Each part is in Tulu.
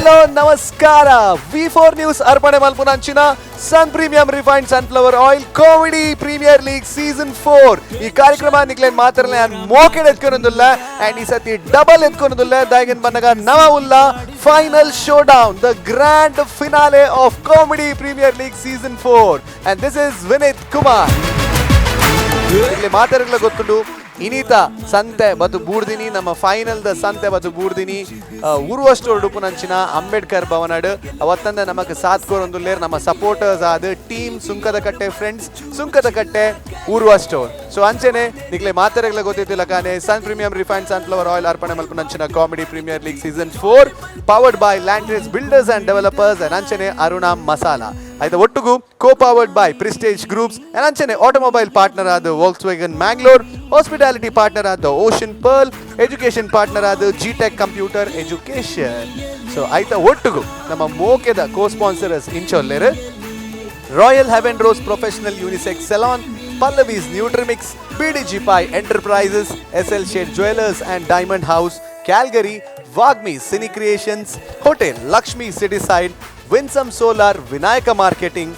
ಹಲೋ ನಮಸ್ಕಾರ. ವಿ4 ನ್ಯೂಸ್ ಅರ್ಪಣೆ ಮಲ್ಪುನಂಚಿನ Sun Premium refined sunflower oil Comedy Premier League season 4 ಈ ಕಾರ್ಯಕ್ರಮ ನಿಕ್ಲೇನ್ ಮಾತ್ರನೇ ಮೋಕೆಡ್ ಎತ್ಕೊನೊಂದುಲ್ಲ ಅಂಡ್ ಈ ಸತಿ ಡಬಲ್ ಎತ್ಕೊನೊಂದುಲ್ಲ. ದಾಯಗನ್ ಬನ್ನಗ ನವ ಉಲ್ಲ final showdown, the grand finale of Comedy Premier League season 4, and this is Vineeth Kumar. ಇಲ್ಲಿ ಮಾತಾಡಲ ಗೊತ್ತುಂಡು, ಇನಿತ ಸಂತೆ ಬದು ಬೂರ್ದಿನಿ ನಮ್ಮ ಫೈನಲ್ the ಸಂತೆ ಬದು ಬೂರ್ದಿನಿ ಉರುವಷ್ಟು ಉಡುಪುನಂಚಿನ ಅಂಬೇಡ್ಕರ್ ಭವನಡ್. ಅವತ್ತಂದ ನಮಕ್ ಸಾಥ್ ಕೋರೊಂದುಲ್ಲೇರ್ ನಮ್ಮ ಸಪೋರ್ಟರ್ಸ್ ಆದ್ team Sunkadakatte friends, Sunkadakatte Urwa store. ಸೊ ಅಂಚೆನೆ ನಿಕ್ಲೆ ಮಾತಾಡಗ್ಲ ಗೊತ್ತಿತ್ತಿಲ್ಲ ಕಾನೆ Sun Premium refined sunflower oil ಅರ್ಪಣೆ ಮಲ್ಪುನಂಚಿನ Comedy Premier League season 4 powered by Landres Builders and Developers and ಅಂಚೆನೆ ಅರುಣಾ ಮಸಾಲಾ ಆಯ್ತಾ ಒಟ್ಟುಗು co powered by Prestige Groups and ಅಂಚೆನೆ ಆಟೋಮೊಬೈಲ್ ಪಾರ್ಟ್ನರ್ ಆದ Volks vegan Mangalore, hospitality partner ಆದ ಓಷನ್ ಪರ್ಲ್, ಎಜುಕೇಶನ್ ಪಾರ್ಟ್ನರ್ ಆದ G tech computer education. So ಆಯ್ತಾ ಒಟ್ಟುಗು ನಮ್ಮ ಮೋಕೆದ ಕೋ ಸ್ಪಾನ್ಸರರ್ಸ್ ಇಂಚೊಲ್ಲೇರು Royal Heaven Rose Professional Unisex Salon, Pallavi's Nutrimix, BDG Pi Enterprises, SL Shade Jewelers and Diamond House, Calgary, Vagmi Cine Creations, Hotel Lakshmi City Side, Winsome Solar, Vinayaka Marketing,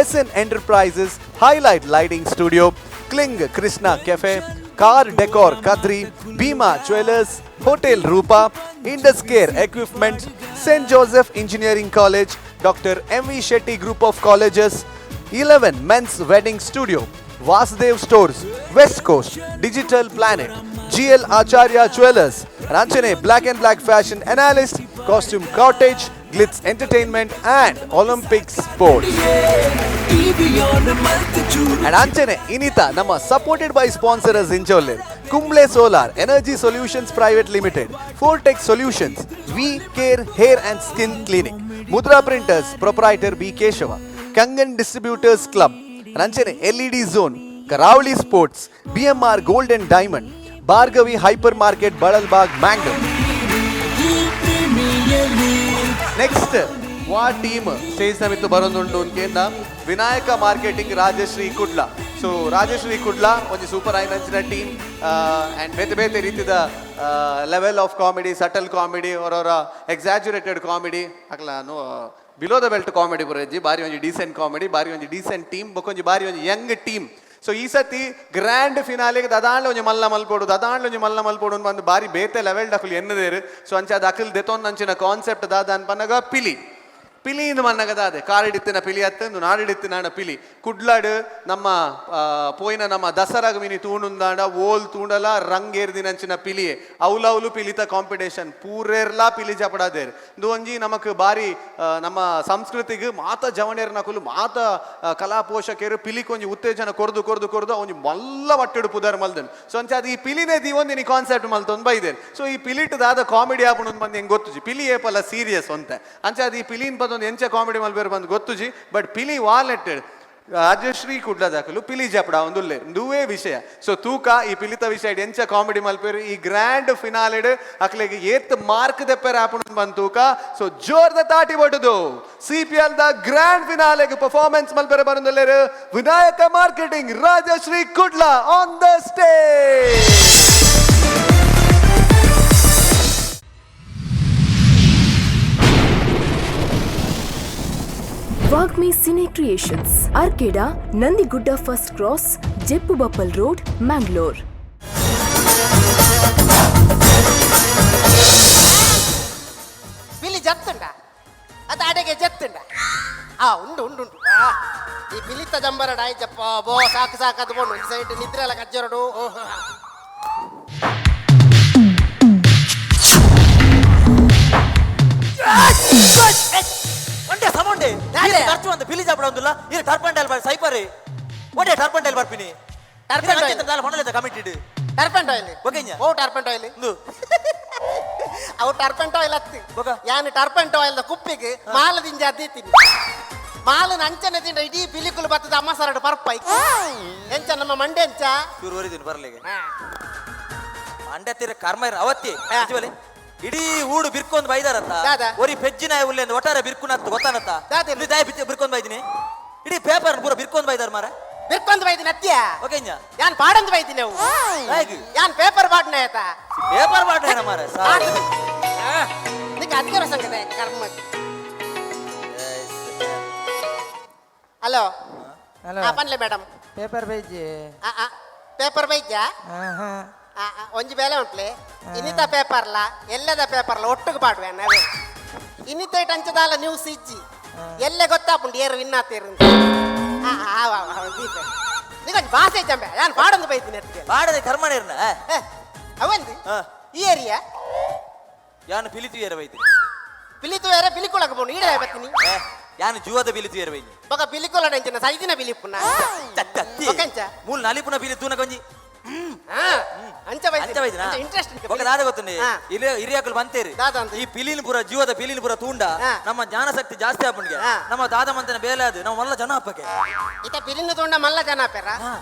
SN Enterprises, Highlight Lighting Studio, Kling Krishna Cafe, Car Decor Kadri, Bhima Jewelers, Hotel Rupa, Indus Care Equipment, St. Joseph Engineering College, Dr. M.V. Shetty Group of Colleges, 11 Men's Wedding Studio, Vasudev Stores, West Coast, Digital Planet, GL Acharya Jewelers, Ranchane Black and Black Fashion Analyst, Costume Cottage, Glitz Entertainment and Olympic Sports. And ಅಂಚನೆ ಇನಿತ ನಮ್ಮ supported by sponsorers ಇಂಚೊಲ್ಲೆ Kumble Solar Energy Solutions Private Limited, Fortech Solutions, We Care Hair and Skin Clinic, Mudra Printers proprietor B Keshava, Kangan Distributors Club, ಅಂಚನೆ LED Zone, Karavali Sports, BMR Gold and Diamond, Bhargavi Hyper Market, Ballalbagh, Mangalore. Next ವಾ ಟೀಮ್ ಸ್ಟೇಜ್ ನಮಿತ್ತು ಬರೋದುಂಟು ಅನ್ಕೇಂದ ವಿನಾಯಕ ಮಾರ್ಕೆಟಿಂಗ್ ರಾಜಶ್ರೀ ಕುಡ್ಲ. ಸೊ ರಾಜಶ್ರೀ ಕುಡ್ಲ ಒಂಜಿ ಸೂಪರ್ ಆಯ್ನಂಚಿನ ಟೀಮ್ ಆ್ಯಂಡ್ ಬೇತೆ ಬೇತೆ ರೀತಿದ level of comedy, subtle comedy, ಅವರವರ ಎಕ್ಸಾಜುರೇಟೆಡ್ ಕಾಮಿಡಿ ಅಕ್ಲ ಬಿಲೋ the belt comedy ಬರೋಜ್ಜಿ. ಬಾರಿ ಒಂಜಿ ಡೀಸೆಂಟ್ ಕಾಮಿಡಿ, ಬಾರಿ ಒಂಜಿ ಡೀಸೆಂಟ್ ಟೀಮ್, ಬೊಕೊಂಜಿ ಬಾರಿ ಒಂಜಿ ಯಂಗ್ ಟೀಮ್. ಸೊ ಈ ಸತಿ ಗ್ರ್ಯಾಂಡ್ ಫಿನಾಲೆಗೆ ದದಾಂಡ್ಲ ಒಂಜಿ ಮಲ್ಲ ಮಲ್ಪೋಡು, ದದಾಂಡ್ಲ ಒಂಜಿ ಮಲ್ಲ ಮಲ್ಪೋಡು ಬಂದು ಬಾರಿ ಬೇತೆ ಲೆವೆಲ್ ಡಕುಲು ಎನ್ನದೇರು. ಸೊ ಅಂಚ ಅದು ಅಕಲ್ ದೆತೊನ್ ಅಂಚಿನ ಕಾನ್ಸೆಪ್ಟ್ ದಾದ ಅನ್ಪನ್ನಗ ಪಿಲಿ. ಪಿಲಿ ಇಂದು ಮನ್ನಗ ದಾದೆ ಕಾರಿಡಿತ್ತಿನ ಪಿಲಿ ಅತ್ತ ಇಂದು ನಾಡಿಡಿತ್ತಿನ ಪಿಲಿ. ಕುಡ್ಲಾಡ್ ನಮ್ಮ ಪೋಯಿನ ನಮ್ಮ ದಸರಾಗ ಮಿನಿ ತೂಣುಂದಾಂಡ ಓಲ್ ತೂಂಡಲ ರಂಗೇರ್ದಿನಂಚಿನ ಪಿಲಿಯೇ. ಅವ್ಲವ್ಲು ಪಿಲಿತ ಕಾಂಪಿಟೇಷನ್, ಪೂರೇರ್ಲಾ ಪಿಲಿ ಜಪಡಾದೇರ್. ಇಂದು ಒಂಜಿ ನಮಕ್ ಬಾರಿ ನಮ್ಮ ಸಂಸ್ಕೃತಿಗೆ ಮಾತ ಜವಣೇರ್ ನಕುಲು ಮಾತ ಕಲಾ ಪೋಷಕರು ಪಿಲಿಕ್ ಒಂಜಿ ಉತ್ತೇಜನ ಕೊರ್ದು ಕೊರ್ದು ಕೊರ್ದು ಒಂಜಿ ಮಲ್ಲ ಮಟ್ಟೆಡು ಪುದರ್ ಮಲ್ದನ್. ಸೊ ಅಂಚ ಅದು ಈ ಪಿಲಿನೇ ದೀವೊಂದಿನಿ ಕಾನ್ಸೆಪ್ಟ್ ಮಲ್ತೊಂದು ಬೈದೇನ್. ಸೊ ಈ ಪಿಲಿಟ್ ದಾದ ಕಾಮಿಡಿ ಆಪುಂಡು ಬಂದು ಹೆಂಗ್ ಗೊತ್ತುಜಿ. ಪಿಲಿ ಏಪಲ್ಲ ಸೀರಿಯಸ್ ಅಂತೆ. ಅಂಚ ಅದು ಈ ಪಿಲಿನ್ ಪದೊಂದು ಎಂಚ ಕಾಮಿಡಿ ಮಲ್ಬೇರು ಬಂದು ಗೊತ್ತುಜಿ. ಬಟ್ ಪಿಲಿ ವಾಲೆಟ್ಟೆಡ್ ರಾಜಶ್ರೀ ಕುಡ್ಲದಾಕಲು ಪಿಲಿ ಜಪಡ ಒಂದುಲ್ಲೆ ದುವೇ ವಿಷಯ. ಸೊ ತೂಕ ಈ ಪಿಲಿತ ವಿಷಯ ಎಂಚ ಕಾಮಿಡಿ ಮಲ್ಪೇರು, ಈ ಗ್ರ್ಯಾಂಡ್ ಫಿನಾಲೆಡ್ ಅಕ್ಲೆಗೆ ಏತ್ ಮಾರ್ಕ್ ದೆಪ್ಪೆರ್ ಆಪುಂಡು ಬಂದ್ ತೂಕ. ಸೊ ಜೋರ್ದ ತಾಟಿ ಬಟ್ಟುದು ಸಿಪಿಎಲ್ the grand ಫಿನಾಲೆಗ್ ಪರ್ಫಾರ್ಮೆನ್ಸ್ ಮಲ್ಪೆರೆ ಬರುಂದುಲ್ಲೇರು Vinayaka Marketing Rajashree Kudla on the stage. Vagmi Cine Creations, Arkeda, Nandigudda First Cross, Jeppubappal Road, Mangalore. ಪಿಲಿ ಜತ್ತುಂಡ ಅದು ಅಡೆಗೆ ಜತ್ತುಂಡ. ಆ ಉಂಡು ಉಂಡು ಉಂಟು. ಆ, ಈ ಪಿಲಿತ ಜಂಬರಡ ಆಯ್ತಪ್ಪ. ಬೋ ಸಾಕು ಸಾಕು ಅದು ಬೋಂಡು ಒಂದು ಸೈಡ್ ನಿದ್ರೆ ಎಲ್ಲ ಕಜ್ಜರಡು. ಒಂಡೆ ಸಮೊಂಡೆ. ದಾದೆ? ಖರ್ಚು ಒಂದು ಪಿಲಿ ಜಾಪಡ ಒಂದುಲ್ಲ ಇದು ಟರ್ಪಂಡಲ್ ಬಾರ್ ಸೈಪರ್ ಒಂಡೆ ಟರ್ಪಂಡಲ್ ಬರ್ಪಿನಿ. ಟರ್ಪಂಡೈಲ್. ದಾಲ ಹೊಣಲೆದ ಕಮಿಟೆಡ್. ಟರ್ಪೆಂಟ್ ಆಯಿಲ್. ಬೊಕೆಂಜ? ಓ ಟರ್ಪೆಂಟ್ ಆಯಿಲ್. ಇಂದು. ಅವು ಟರ್ಪೆಂಟ್ ಆಯಿಲ್ ಅತ್ತಿ. ಬೊಕ? ಯಾನ್ ಟರ್ಪೆಂಟ್ ಆಯಿಲ್ ದ ಕುಪ್ಪಿಗೆ ಮಾಲ ದಿಂಜ ಅದ್ದೀತೀನಿ. ಮಾಲನ ಅಂಚನೆ ತಿಂಡ ಇಡೀ ಪಿಲಿಕುಲು ಬತ್ತದ ಅಮ್ಮ ಸರಡು ಪರ್ಪೈ ಎಂಚ ನಮ್ಮ ಮಂಡೆ ಎಂಚ. ಚೂರು ವರಿದಿನ ಬರ್ಲಿಗೆ ಮಂಡೆ ತೀರ ಕರ್ಮ ಇರ ಅವತ್ತಿ ನಿಜವಲೆ ಇಡೀ ಊಡು ಬಿರ್ಕೊಂದು ಬೈದಾರತ್ತ. ದಾದ? ಒರಿ ಪೆಜ್ಜಿನ ಉಲ್ಲೆ ಒಟ್ಟಾರೆ ಬಿರ್ಕುನತ್ತು ಗೊತ್ತಾನತ್ತ. ದಾದ? ಇಲ್ಲಿ ದಾಯ ಬಿಚ್ಚ ಬಿರ್ಕೊಂದು ಬೈದಿನಿ, ಇಡೀ ಪೇಪರ್ ಪೂರ ಬಿರ್ಕೊಂದು ಬೈದಾರ ಮಾರ. ಬಿರ್ಕೊಂದು ಬೈದಿನ ಅತ್ಯ. ಓಕೆಂಜ. ಯಾನ್ ಪಾಡಂದು ಬೈದಿನಿ ಅವು. ದಾಯೆಗ್? ಯಾನ್ ಪೇಪರ್ ಪಾಡ್ನ ಆಯ್ತಾ? ಪೇಪರ್ ಬಾಡ್ನ ಮಾರ. ನಿಕ್ ಈಗ ಅದಕ್ಕೆ ಸಂಗದ ಕರ್ಮ. ಹಲೋ. ಹಲೋ. ಪನ್ಲೆ ಮೇಡಮ್. ಪೇಪರ್ ಬೈಜಿ. ಪೇಪರ್ ಬೈಜಾ? ಒಂಜಿ ಬೇಲೆ ಉಂಟ್ಲೆ ಇನ್ನಿತ ಪೇಪರ್ಲ ಎಲ್ಲದ ಪೇಪರ್ಲ ಒಟ್ಟುಗೆ ಪಾಡುವೆ ನಾವೇ. ಇನ್ನಿತ ಅಂಚದಾಲ ನ್ಯೂಸ್ ಇಜ್ಜಿ ಎಲ್ಲೆ ಗೊತ್ತಾಪುಂಡು ಏರು ವಿನ್ನಾತೇರು. ನಿಗೊಂಜಿ ಭಾಷೆ ಜಂಬೆ ನಾನು ಪಾಡೊಂದು ಬೈತೀನಿ ಅತ್ತಿಗೆ. ಪಾಡದೆ ಕರ್ಮನೇರ್ನ. ಅವಂದು ಈ ಏರಿಯಾ ಯಾನು ಪಿಲಿತು ಏರ ಬೈತೀನಿ. ಪಿಲಿತು ಏರ ಪಿಲಿಕುಳಕ ಬೋನು ಈಡ ಬತ್ತೀನಿ. ಯಾನು ಜೂವದ ಬಿಲಿತು ಏರ ಬೈನಿ. ಬೊಕ ಪಿಲಿಕುಳ ಅಂಚಿನ ಸೈದಿನ ಬಿಲಿಪುನ. ಬೊಕಂಚ ಮೂಲ ನಲಿಪುನ ಬಿಲಿ ತೂನ ಕೊಂಜಿ. ಅಂಚ ಬೈದಿನ ಇಂಟ್ರೆಸ್ಟ್ ಬೊಕ ದಾದ ಗೊತ್ತುಂಡಿ ಹಿರಿಯಾಕುಲು ಬಂತೇರಿ ಈ ಪಿಲಿನ ಪೂರ ಜೀವದ ಪಿಲಿನ ಪೂರ ತೂಂಡ ನಮ್ಮ ಜ್ಞಾನಶಕ್ತಿ ಜಾಸ್ತಿ ಆಪುಂಡಿಗೆ. ನಮ್ಮ ದಾದ ಮಂತನ ಬೇಲೆ ಅದು ನಮ್ಮ ಮಲ್ಲ ಜನ ಅಪ್ಪಕ್ಕೆ. ಇತ ಪಿಲಿನ ತೂಂಡ ಮಲ್ಲ ಜನ ಅಪ್ಪೆರ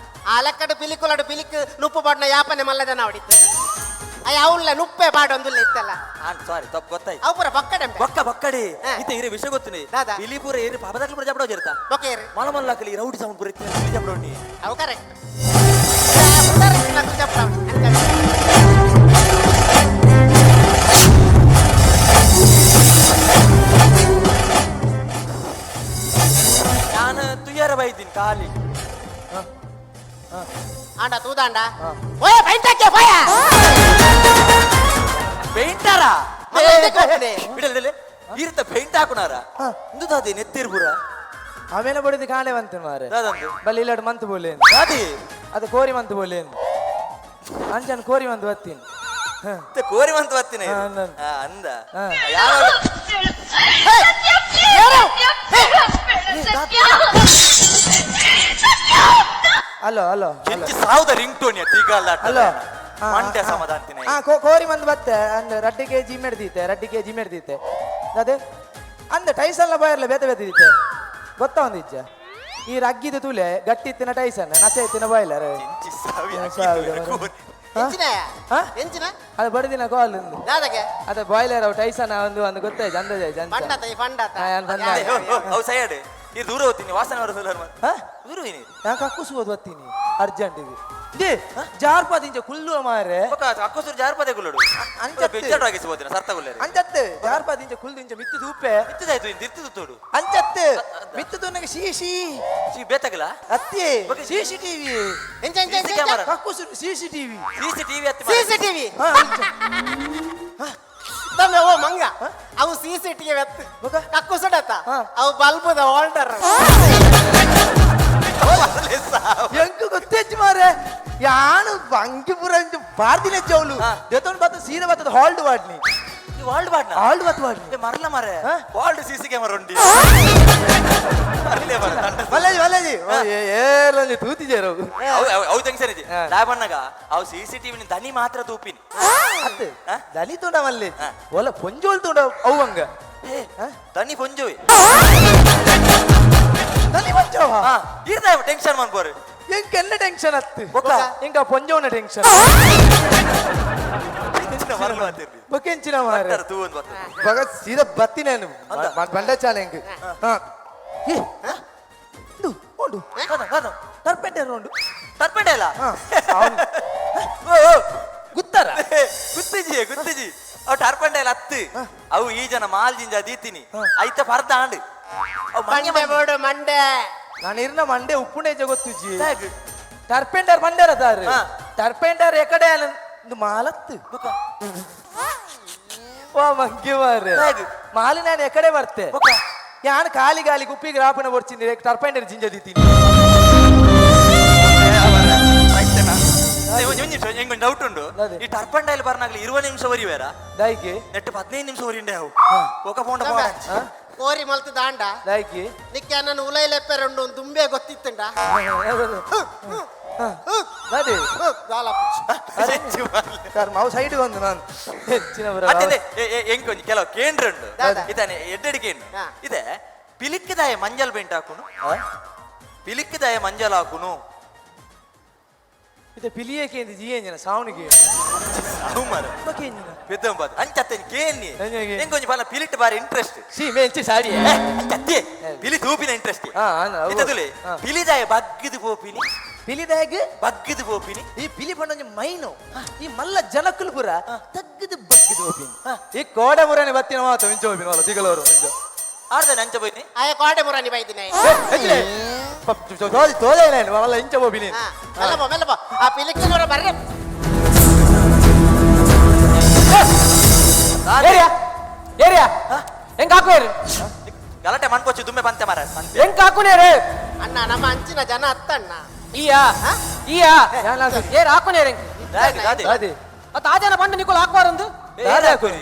ಆ ಲೆಕ್ಕಡು ಪಿಲಿಕುಲಡು ಪಿಲಿಕ್ ನುಪ್ಪು ಪಾಡ್ನ ಯಾಪನೆ ಮಲ್ಲ ಜನ ಹೊಡಿತು. ಅಯ್ಯ ನುಪ್ಪೆ ಪಾಡೊಂದುಲ್ಲ ಇತ್ತಲ್ಲ. ಸಾರಿ ತಪ್ಪು ಗೊತ್ತಾಯ್ತು. ಅವು ಪೂರ ಬಕ್ಕಡೆ ಬೊಕ್ಕ ಬಕ್ಕಡಿ ಇತ್ತ ಹಿರಿಯ ವಿಷಯ ಗೊತ್ತುಂಡಿ ಪಿಲಿ ಪೂರ ಏರಿ ಪಾಪದಾಕ್ಲು ಪೂರ ಜಪಡೋ ಜರ್ತಾ ಬೊಕೇರಿ ಮಲ ಮಲ್ಲಾಕಲಿ ರೌಡಿ ಸೌಂಡ್ ಪೂರ ಇತ್ತು ಜಪಡೋಣಿ. ಅವು ಕರೆಕ್ಟ್. ನಾನು ತುಯ್ಯಾರ ಬೈತೀನಿ ಖಾಲಿ. ಆಂಡ ತೂದಾಂಡ ಓಯ್ ಪೈಂಟ್ ಹಾಕ್ಯ ಪೋಯ ಪೇಂಟರ ಬಿಡಲ್ಲ ಈರ್ತ ಪೇಂಟ್ ಹಾಕುನಾರ ಇಂದು ನೆತ್ತಿರ್ ಪೂರ ಆಮೇಲೆ ಬಡಿದು ಕಾಣೆ ಬಂತು ಮಾರೆ ಬಲ್ಲಿ ಇಲ್ಲಡು ಮಂತ್ ಬೋಲೇನು ದಾದಿ ಅದು ಕೋರಿ ಮಂತ್ ಬೋಲೇನು ಅಂಚನ್ ಕೋರಿ ಮಂತ್ ಬತ್ತೀನಿ. ಕೋರಿ ಮಂತ್ ಬತ್ತೀನಿ ಅಂದ ಯಾವ ಹಲೋ ಹಲೋ ಕೆಂಚಿ ಸಾವುದ ರಿಂಗ್ ಟೋನ್ ತೀಗಲ್ಲ. ಹಲೋ ಮಂಡ್ಯ ಸಮಾಧಾನ. ಕೋರಿ ಮಂದ್ ಬತ್ತೆ ಅಂದ್ರೆ ರಡ್ಡಿ ಕೆಜಿ ಮೆಡ್ದೀತೆ ರಡ್ಡಿ ಕೆಜಿ ಮೆಡ್ದೀತೆ ಅದೇ ಅಂದ ಟೈಸನ್ ಬಾಯರ್ಲ ಬೇತೆ ಬೇತೆ ದೀತೆ ಗೊತ್ತಾ ಒಂದು ಇಜ್ಜ ಈ ರಗ್ಗಿದ ತುಲೆ ಗಟ್ಟಿ ಇತ್ತಿನ ಟೈಸನ್ ನಸೆ ಇತ್ತಿನ ಬಾಯ್ಲರ್ ಅದು ಬಡದಿನ ಕಾಲ್ ಅದ ಬಾಯ್ಲರ್ ಅವು ಟೈಸನ್ ಒಂದು ಒಂದು ಗೊತ್ತಾಯ್ತು ಅಂದಾಜ್. ಅವು ಸೈಡ್ ಈ ದೂರ ಹೋಗ್ತೀನಿ ವಾಸನೆ ಬರೋದಿಲ್ಲ. ದೂರ ಹೋಯ್ನಿ ಯಾಕೆ ಅಕ್ಕುಸುವುದು ಬತ್ತೀನಿ ಅರ್ಜೆಂಟ್ ಇದು they ಜಾರ್ಪಾದ ಇಂಚ ಕುಲ್ಲು ಮಾರೆ ಅಕ್ಕುಸುರು ಜಾರ್ಪಾದೆ ಕುಲ್ಲುಡು ಅಂಚತ್ತೆ. ಬೆಚ್ಚಡು ಆಗಿಸ್ಬೋದಿನ ಸರ್ತ ಕುಲ್ಲೇರಿ ಅಂಚತ್ತೆ ಜಾರ್ಪಾದ ಇಂಚ ಕುಲ್ದು ಇಂಚ ಮಿತ್ತು ತೂಪೆ ಮಿತ್ತದಾಯ್ತು ಇಂದ ಇರ್ತಿದ್ದು ತೋಡು ಅಂಚತ್ತೆ ಮಿತ್ತು ತೂನಗೆ ಶೀ ಶೀ ಶೀ ಬೇತಗಲ ಅತ್ತಿ C C TV ಎಂಚ ಎಂಚ ಎಂಚ camera ಕಕ್ಕುಸುರು C C TV C C TV ಅತ್ತಿ C C TV ತಮ್ಮ ಓ ಮಂಗ ಅವು C C TV ಎತ್ತು ಕಕ್ಕುಸುಡತ್ತ ಅವು ಬಲ್ಬುದ ಹೋಲ್ಡರ್ ಎಂಕು ಗೊತ್ತೇಜ್ ಮಾರೆ ಯಾನು ಬಂಗಿ ಪೂರ ಬಾರ್ದಿನ ಜೌಲು ದೇತೋನ್ ಬತ್ತ ಸೀದಾ ಬತ್ತದ ಹಾಲ್ಡ್ ವಾಡ್ನಿ ವಾಲ್ಡ್ ವಾಡ್ನ ಹಾಲ್ಡ್ ಬತ್ತ ವಾಡ್ನಿ ಮರಲ ಮಾರೆ ವಾಲ್ಡ್ C C camera ಉಂಡಿ ಮಲ್ಲಾಜಿ ಮಲ್ಲಾಜಿ ಏರ್ಲಂಜಿ ತೂತಿಜೇರು ಅವು ಟೆನ್ಷನ್ ಇಜ್ಜಿ ದಾಬಣ್ಣಗ ಅವು C C TV ದನಿ ಮಾತ್ರ ತೂಪಿನಿ ಅತ್ತೆ ದನಿ ತೂಂಡ ಮಲ್ಲೆ ಒಲ ಪೊಂಜೋಲ್ ತೂಂಡ ಅವಂಗ ದನಿ ಪೊಂಜೋಯ್ ದನಿ ಪೊಂಜೋವ ಇರ್ದ ಟೆನ್ಷನ್ ಮನ್ಪೋರು ಎಂಕ ಎಲ್ಲ ಟೆನ್ಷನ್ ಅತ್ತು ಎಂಕ ಪೊಂಜೋನ ಟೆನ್ಷನ್ ಬೊಕೆಂಚಿನ ಮಾರೆ ಬಗ ಸೀದಾ ಬತ್ತಿ ನಾನು ಬಂಡಚಾಲ ಎಂಕ್ ಉಂಡು ಟರ್ಪೆಂಟರ್ ಉಂಡು ಟರ್ಪೆಂಟೆ ಅಲ್ಲ ಗುತ್ತಾರ ಗುತ್ತಿಜಿ ಗುತ್ತಿಜಿ ಅವು ಟರ್ಪೆಂಟೆ ಅಲ್ಲ ಅತ್ತು ಅವು ಈ ಜನ ಮಾಲ್ ಜಿಂಜ ದೀತೀನಿ ಐತ ಪರ್ದ ಆಂಡ್ ಮಂಡೆ ಬೋಡು ಮಂಡೆ ನಾನು ಇರ್ನ ಮಂಡೆ ಉಪ್ಪುಂಡೇಜ ಗೊತ್ತುಜಿ ಟರ್ಪೆಂಟರ್ ಮಂಡ್ಯಾರ ತಾರು ಟರ್ಪೆಂಟರ್ ಎಕಡೆ ಮಾಲತ್ತು ವಾ ಮಂಗೆ ಮಾರೆ ಮಾಲು ನಾನು ಎಕಡೆ ಬರ್ತೆ ಯಾನ್ ಖಾಲಿ ಗಾಲಿ ಗುಪ್ಪಿಗೆ ರಾಪಣ ಬರ್ತೀನಿ ಟರ್ಪೆಂಟರ್ ಜಿಂಜ ದೀತೀನಿ ಎಂಗೊಂದು ಡೌಟ್ ಉಂಡು ಈ ಟರ್ಪಂಡೈಲ್ ಬರ್ನಾಗ್ಲಿ 20 ನಿಮಿಷ ವರಿ ಬೇರ ದಾಯಿಗೆ ನೆಟ್ಟು 15 ನಿಮಿಷ ವರಿಂಡೆ ಅವು ಒಕ ಪೋಂಡ ಕೋರಿ ಮಲ್ತು ದಾಂಡ ದಾಯಿಗೆ ನಿಕ್ಕೆ ನನ್ನ ಉಲೈಲೆಪ್ಪೆರಂಡು ದುಂಬೆ ಗೊತ್ತಿತ್ತುಂಡ ಅವು ಸೈಡ್ ಬಂದು ನಾನು ಹೆಚ್ಚಿನ ಎಂಕೊಂಜಿ ಕೆಲವು ಕೇಂದ್ರ ಉಂಡು ಇದಾನೆ ಎಡ್ಡೆಡಿ ಕೇಂದ್ರ ಇದೆ ಪಿಲಿಕ್ಕಿದಾಯ ಮಂಜಲ್ ಪೇಂಟ್ ಹಾಕುನು ಪಿಲಿಕ್ಕಿದಾಯ ಮಂಜಲ್ ಹಾಕುನು ಇದು ಪಿಲಿಯೇ ಕೇಂದ್ರ ಜಿಯೇಂಜನ ಸಾವಣಿಗೆ ಅವು ಮಾರ ಪೆದ್ದಂಬಾದು ಅಂಚತ್ತೇನು ಕೇನ್ನಿ ಎಂಕೊಂಜಿ ಪಲ ಪಿಲಿಟ್ ಬಾರಿ ಇಂಟ್ರೆಸ್ಟ್ ಸಿ ಮೇಂಚಿ ಸಾರಿ ಅಂಚತ್ತೆ ಪಿಲಿ ತೂಪಿನ ಇಂಟ್ರೆಸ್ಟ್ ಇತ್ತದುಲೆ ಪಿಲಿದಾಯ ಬಗ್ಗಿದು ಪೋಪಿನಿ ಪಿಲಿದಾಗ್ ಬಗ್ಗದ ಪೋಪಿನಿ. ಈ ಪಿಲಿ ಪಂಡ ಮೈನು ಈ ಮಲ್ಲ ಜನಕ್ಕಲು ಪೂರ ತಗ್ಗದ ಬಗ್ಗದ ಹೋಪಿನಿ. ಈ ಕೋಡೆ ಮುರನೆ ಬತ್ತಿನ ಮಾತು ಮಿಂಚ ಹೋಪಿನ ವಲ್ಲ ತಿಗಳವರು ಮಿಂಚ. ಆರ್ದ ನಂಚ ಪೋಯ್ನಿ. ಆಯ ಕೋಡೆ ಮುರಾನಿ ಬೈದಿನ. ತೋಜೆ ವಲ್ಲ ಇಂಚ ಹೋಪಿನಿ. ಮೆಲ್ಲಬೋ ಮೆಲ್ಲಬೋ ಆ ಪಿಲಿಕ್ಕಿನವರ ಬರ್ರೆ. ಏರಿಯಾ ಏರಿಯಾ ಹೆಂಗ್ ಹಾಕುವೇರು? ಗಲಾಟೆ ಮಣ್ಪೊಚ್ಚು ದುಮ್ಮೆ ಪಂತೆ ಮಾರ. ಹೆಂಗ್ ಹಾಕುನೇರು? ಅಣ್ಣ ನಮ್ಮ ಅಂಚಿನ ಜನ ಅತ್ತಣ್ಣ. ಈಯಾ ಈಯಾ ಏರ್ ಹಾಕುನೇರು ಹೆಂಗ್? ದಾದಿ ಮತ್ತ ಆ ಜನ ಬಂಡ ನಿಕೋಲ್ ಹಾಕ್ಬಾರಂದು? ದಾದಿ ಹಾಕುನಿ.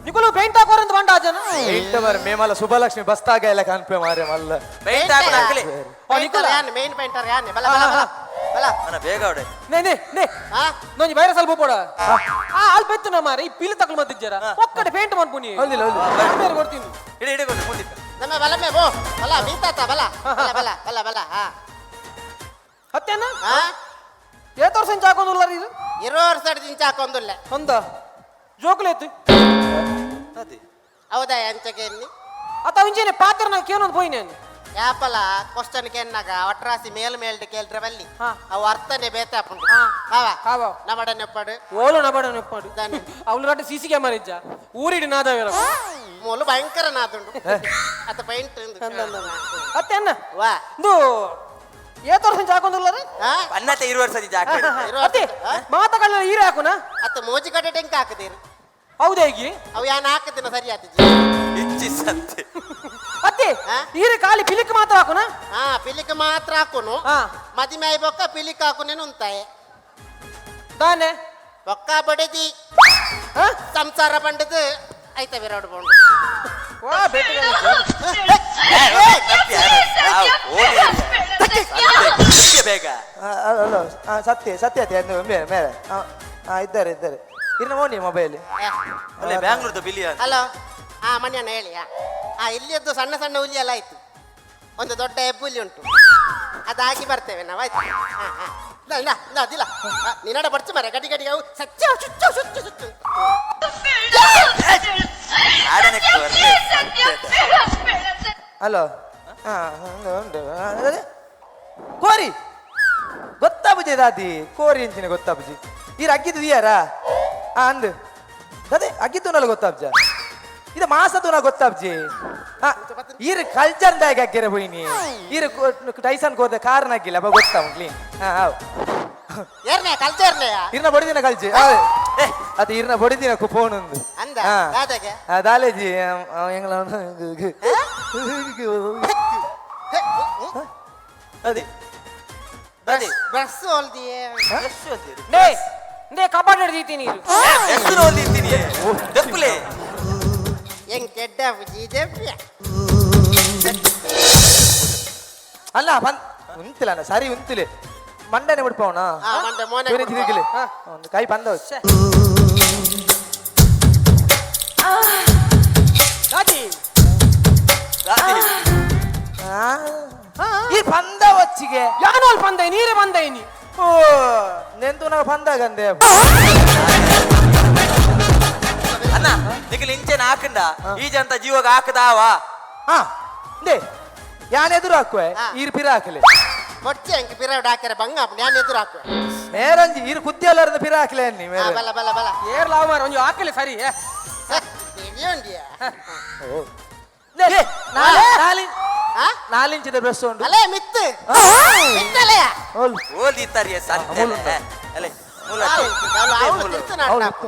ನಿಕೋಲು ಪೇಂಟ್ ಹಾಕೋರಂದು ಬಂಡ ಆ ಜನ. ಪೇಂಟ್ ಮಾರ ಮೇಮಲ್ಲ ಸುಬ್ಬಲಕ್ಷ್ಮಿ ಬಸ್ತಾಗ ಎಲ್ಲ ಕಾನ್ಪೆ ಮಾರೆ ಮಲ್ಲ. ಪೇಂಟ್ ಹಾಕುನ ಅಕ್ಕಲೆ. ಓ ನಿಕೋಲ ಯಾನೆ ಮೇನ್ ಪೇಂಟರ್ ಯಾನೆ ಬಲ ಬಲ ಬಲ ಬಲ. ಅಣ್ಣ ಬೇಗ ಅವಡೆ. ನೇ ನೇ ನೇ ಆ ನೊಂಜಿ ವೈರಸ್ ಅಲ್ಪ ಪೋಡ ಆ ಅಲ್ಪ ಎತ್ತು ನಮ್ಮ ಈ ಪಿಲಿ ತಕಲ್ ಮತ್ತಿಜ್ಜರ ಒಕ್ಕಡೆ ಪೇಂಟ್ ಮನ್ಪುನಿ. ಹೌದಿಲ್ಲ ಹೌದಿಲ್ಲ. ಬೇರೆ ಕೊಡ್ತೀನಿ. ಇಡಿ ಇಡಿ ಕೊಡು ಮುಂದಿತ್ತ. ನಮ್ಮ ಬಲಮೆ ಬೋ ಬಲ ಮೀತಾತ ಬಲ ಬಲ ಬಲ ಬಲ ಬಲ. ಹಾ ಅತ್ತೇನ ಹಾ ಏತ್ ವರ್ಷ ಇಂಚ ಹಾಕೊಂದುಲ್ಲ ಇದು? ಇರೋ ವರ್ಷ ಇಂಚ ಹಾಕೊಂದುಲ್ಲ. ಒಂದ ಜೋಕುಲೇತು. ಅದೇ ಹೌದಾ ಅಂಚಗೆ ಎನ್ನಿ? ಅತ್ತ ಇಂಚೇನೆ ಪಾತ್ರ ಕೇನೊಂದು ಪೋಯಿ ನಾನು. ಯಾಪಲ ಕ್ವಶನ್ ಕೆನ್ನಾಗ ಒಟ್ರಾಸಿ ಮೇಲ್ ಮೇಲ್ಡ್ ಕೇಳ್ರೆ ಬಲ್ಲಿ ಹಾ. ಅವು ಅರ್ಥನೇ ಬೇತಾಪುಂಡು. ಹಾ. ಬಾವ ಕಾವ. ನಮಡನೆಪ್ಪಾಡು ಓಲು ನಬಡ ನೆಪ್ಪಾಡು. ದಾನೆ. ಅವಳು ರಟ್ಟು C C camera ಇಜ್ಜ ಊರಿಡಿ ನಾದವೇರ. ಮೂಲು ಭಯಂಕರ ನಾದುಂಡು ಅತ ಪೈಂಟ್. ಅತ್ತೆ ಅನ್ನ ವಾ ಇದು ಏತ್ ವರ್ಷ ಇಂಚ ಹಾಕೊಂದುಲ್ಲ? ಹಾ ಪನ್ನತೆ ಇರುವ ವರ್ಷ ಹಾಕಿ. ಇರುವ ಅತ್ತೆ ಹಾ? ಮಾತಗಳನ್ನ ಈರೆ ಹಾಕುನ? ಅತ್ತ ಮೋಜಿ ಕಡೆ ಟೆಂಕ್ ಹಾಕದಿರು. ಹೌದಾ ಈಗ? ಅವು ಯಾನ್ ಹಾಕದಿನ ಸರಿ ಆತಿಜಿ. ಇಚ್ಚಿ ಸಂತೆ. ಅತ್ತೆ ಹಾ? ಈರೆ ಖಾಲಿ ಪಿಲಿಕ್ ಮಾತ್ರ ಹಾಕುನ? ಹಾ ಪಿಲಿಕ್ ಮಾತ್ರ ಹಾಕುನು. ಹಾ. ಮದಿಮೆ ಆಯ್ ಬೊಕ್ಕ ಪಿಲಿಕ್ ಹಾಕುನೇನು ಉಂತಾಯೆ. ದಾನೆ ಬೊಕ್ಕ ಬಡದಿ ಹಾ? ಸಂಸಾರ ಬಂಡದು ಐತ ವಿರಾಡ್ ಬೋಂಡು. ವಾ ಬೆಟ್ಟ. ಬೇಗ. ಹಲೋ ಸತ್ಯ ಸತ್ಯ ಅತ್ತೆ ಅದು ಮೇಲೆ ಮೇಲೆ ಹಾಂ ಇದ್ದಾರೆ ಇದ್ದಾರೆ ಇನ್ನು ಮೋನಿ ಮೊಬೈಲ್. ಅಲ್ಲೇ ಬ್ಯಾಂಗ್ಳೂರ್ದ ಬಿಲಿ. ಹಲೋ ಹಾ ಮನ್ಯಾನ ಹೇಳಿ. ಹಾ ಹಾ ಇಲ್ಲಿಯದ್ದು ಸಣ್ಣ ಸಣ್ಣ ಹುಲಿ ಎಲ್ಲ ಆಯ್ತು, ಒಂದು ದೊಡ್ಡ ಹೆಬ್ಬುಲಿ ಉಂಟು, ಅದಾಗಿ ಬರ್ತೇವೆ ನಾವು ಆಯ್ತು. ಹಾ ಹಾ ಇಲ್ಲ ಇಲ್ಲ ಇಲ್ಲ ಅದಿಲ್ಲ ನಿನ್ನಡ ಬರ್ಚು ಮರ ಗಡಿ ಗಡಿ ಅವು ಸಚ್ಚ ಸುಚ್ಚ ಸುಚ್ಚ ಸುಚ್ಚ. ಹಲೋ ಹಾಂ ಉಂಟು ಕೋರಿ ಗೊತ್ತಾಬುಜಿ ದಾದಿ ಕೋರಿ ಅಂಚಿನ ಗೊತ್ತಾಬುಜಿ ಈ ಅಗ್ಗಿದ್ದು ದಿಯಾರಾ ಆ ಅಂದು ಅದೇ ಅಗ್ಗಿದ್ದು ನಲ್ಲ ಗೊತ್ತಾಬ್ಜ ಇದು ಮಾಸದ್ದು ನಾ ಗೊತ್ತಾಬ್ಜಿ. ಹಾ ಈರು ಕಲ್ಚರ್ ದಾಗ್ ಹಾಕ್ಯಾರ ಹೋಯ್ನಿ ಈರು ಟೈಸನ್ ಕೋದ ಕಾರಣ ಹಾಕಿಲ್ಲ ಅಪ್ಪ ಗೊತ್ತಾ ಕ್ಲೀನ್. ಹಾ how ಏರ್ನೆ ಕಲ್ಚರ್ನೆ ಇರ್ನ ಬಡಿದಿನ ಕಲ್ಚಿ ಅದು ಇರ್ನ ಬಡಿದಿನ ಫೋನ್ ಒಂದು ಅಂದ ದಾದಾಗೆ ದಾಲೇಜಿ ಎಂಗ್ಲ ಅದೇ ಅದೇ ಬ್ರಷ್ ಹೋಲ್ದಿಯೇ. ನೇ ನೇ ಕಬಡ್ಡಿ ಹಿಡ್ದೀತಿ ನೀರು. ಹೆಸರು ಓದಿದ್ದೀನಿ ದಪ್ಪಲೆ. ಹೆಂಗ್ ಕೆಡ್ಡ ಬುಜಿ ದೆವ್ಯ. ಅಲ್ಲ ಬಂದ್ ಉಂತಿಲ್ಲ ಅಣ್ಣ ಸರಿ ಉಂತಿಲ್ಲ ಮಂಡನೆ ಬಿಡ್ಪವನ. ಹಾ, ಮಂಡೆ ಮೋನೆ ಬಿಡ್ಪಾವ. ಒಂದು ಕೈ ಬಂದ. ದಾದಿ ದಾದಿ ಈ ಪಂದ ಒಚ್ಚಿಗೆ ಯಾನೋ ಅಲ್ಲಿ ಬಂದೆ ನೀರೇ ಬಂದೆ ನೀ. ಓ ನೆಂತು ನಾವು ಪಂದಾಗಂದೆ. ಅಣ್ಣ ನಿಖಿಲ್ ಇಂಚೆನ ಹಾಕಂಡ ಈ ಜಂತ ಜೀವಗ ಹಾಕದಾವಾ. ಹಾ they ಯಾನ್ ಎದುರು ಹಾಕುವೆ ಹಾ. ಈರ್ ಪಿರ ಹಾಕಲಿ. ಬೊಚ್ಚೆ ಅಂಕ ಪಿರಡ್ ಹಾಕ್ಯಾರ ಬಂಗ ನಾನು ಎದುರು ಹಾಕುವೆ. ಮೇರಂಜಿ ಈರ್ ಕುದ್ದಿ ಅಲ್ಲಾರ್ದ ಪಿರ ಹಾಕಲೆ ಅನ್ನಿ ಹಾ ಮೇರೆ. ಬಲ ಬಲ ಬಲ ಏರ್ ಲಾವ್ ಮಾರ ಒಂಜಿ ಹಾಕಲಿ ಸರಿ. ದೇವಿಯೊಂದಿಯಾ. ಲೇ, ನಾಲಿ ಹಾ ನಾಲಿಂಚಿದ ಬ್ರಷ್ ಉಂಟು. ಅಲೇ ಮಿತ್ತು ಮಿತ್ತಲೆಯ. ಓಲ್ ಓದಿತ್ತಾರಿಯ ಸಂತೆ ಅಲ್ಲೇ ಮೂಲ ಅವಳು ತಿರ್ತು ಅವ್ಳು ನಾಟಕ.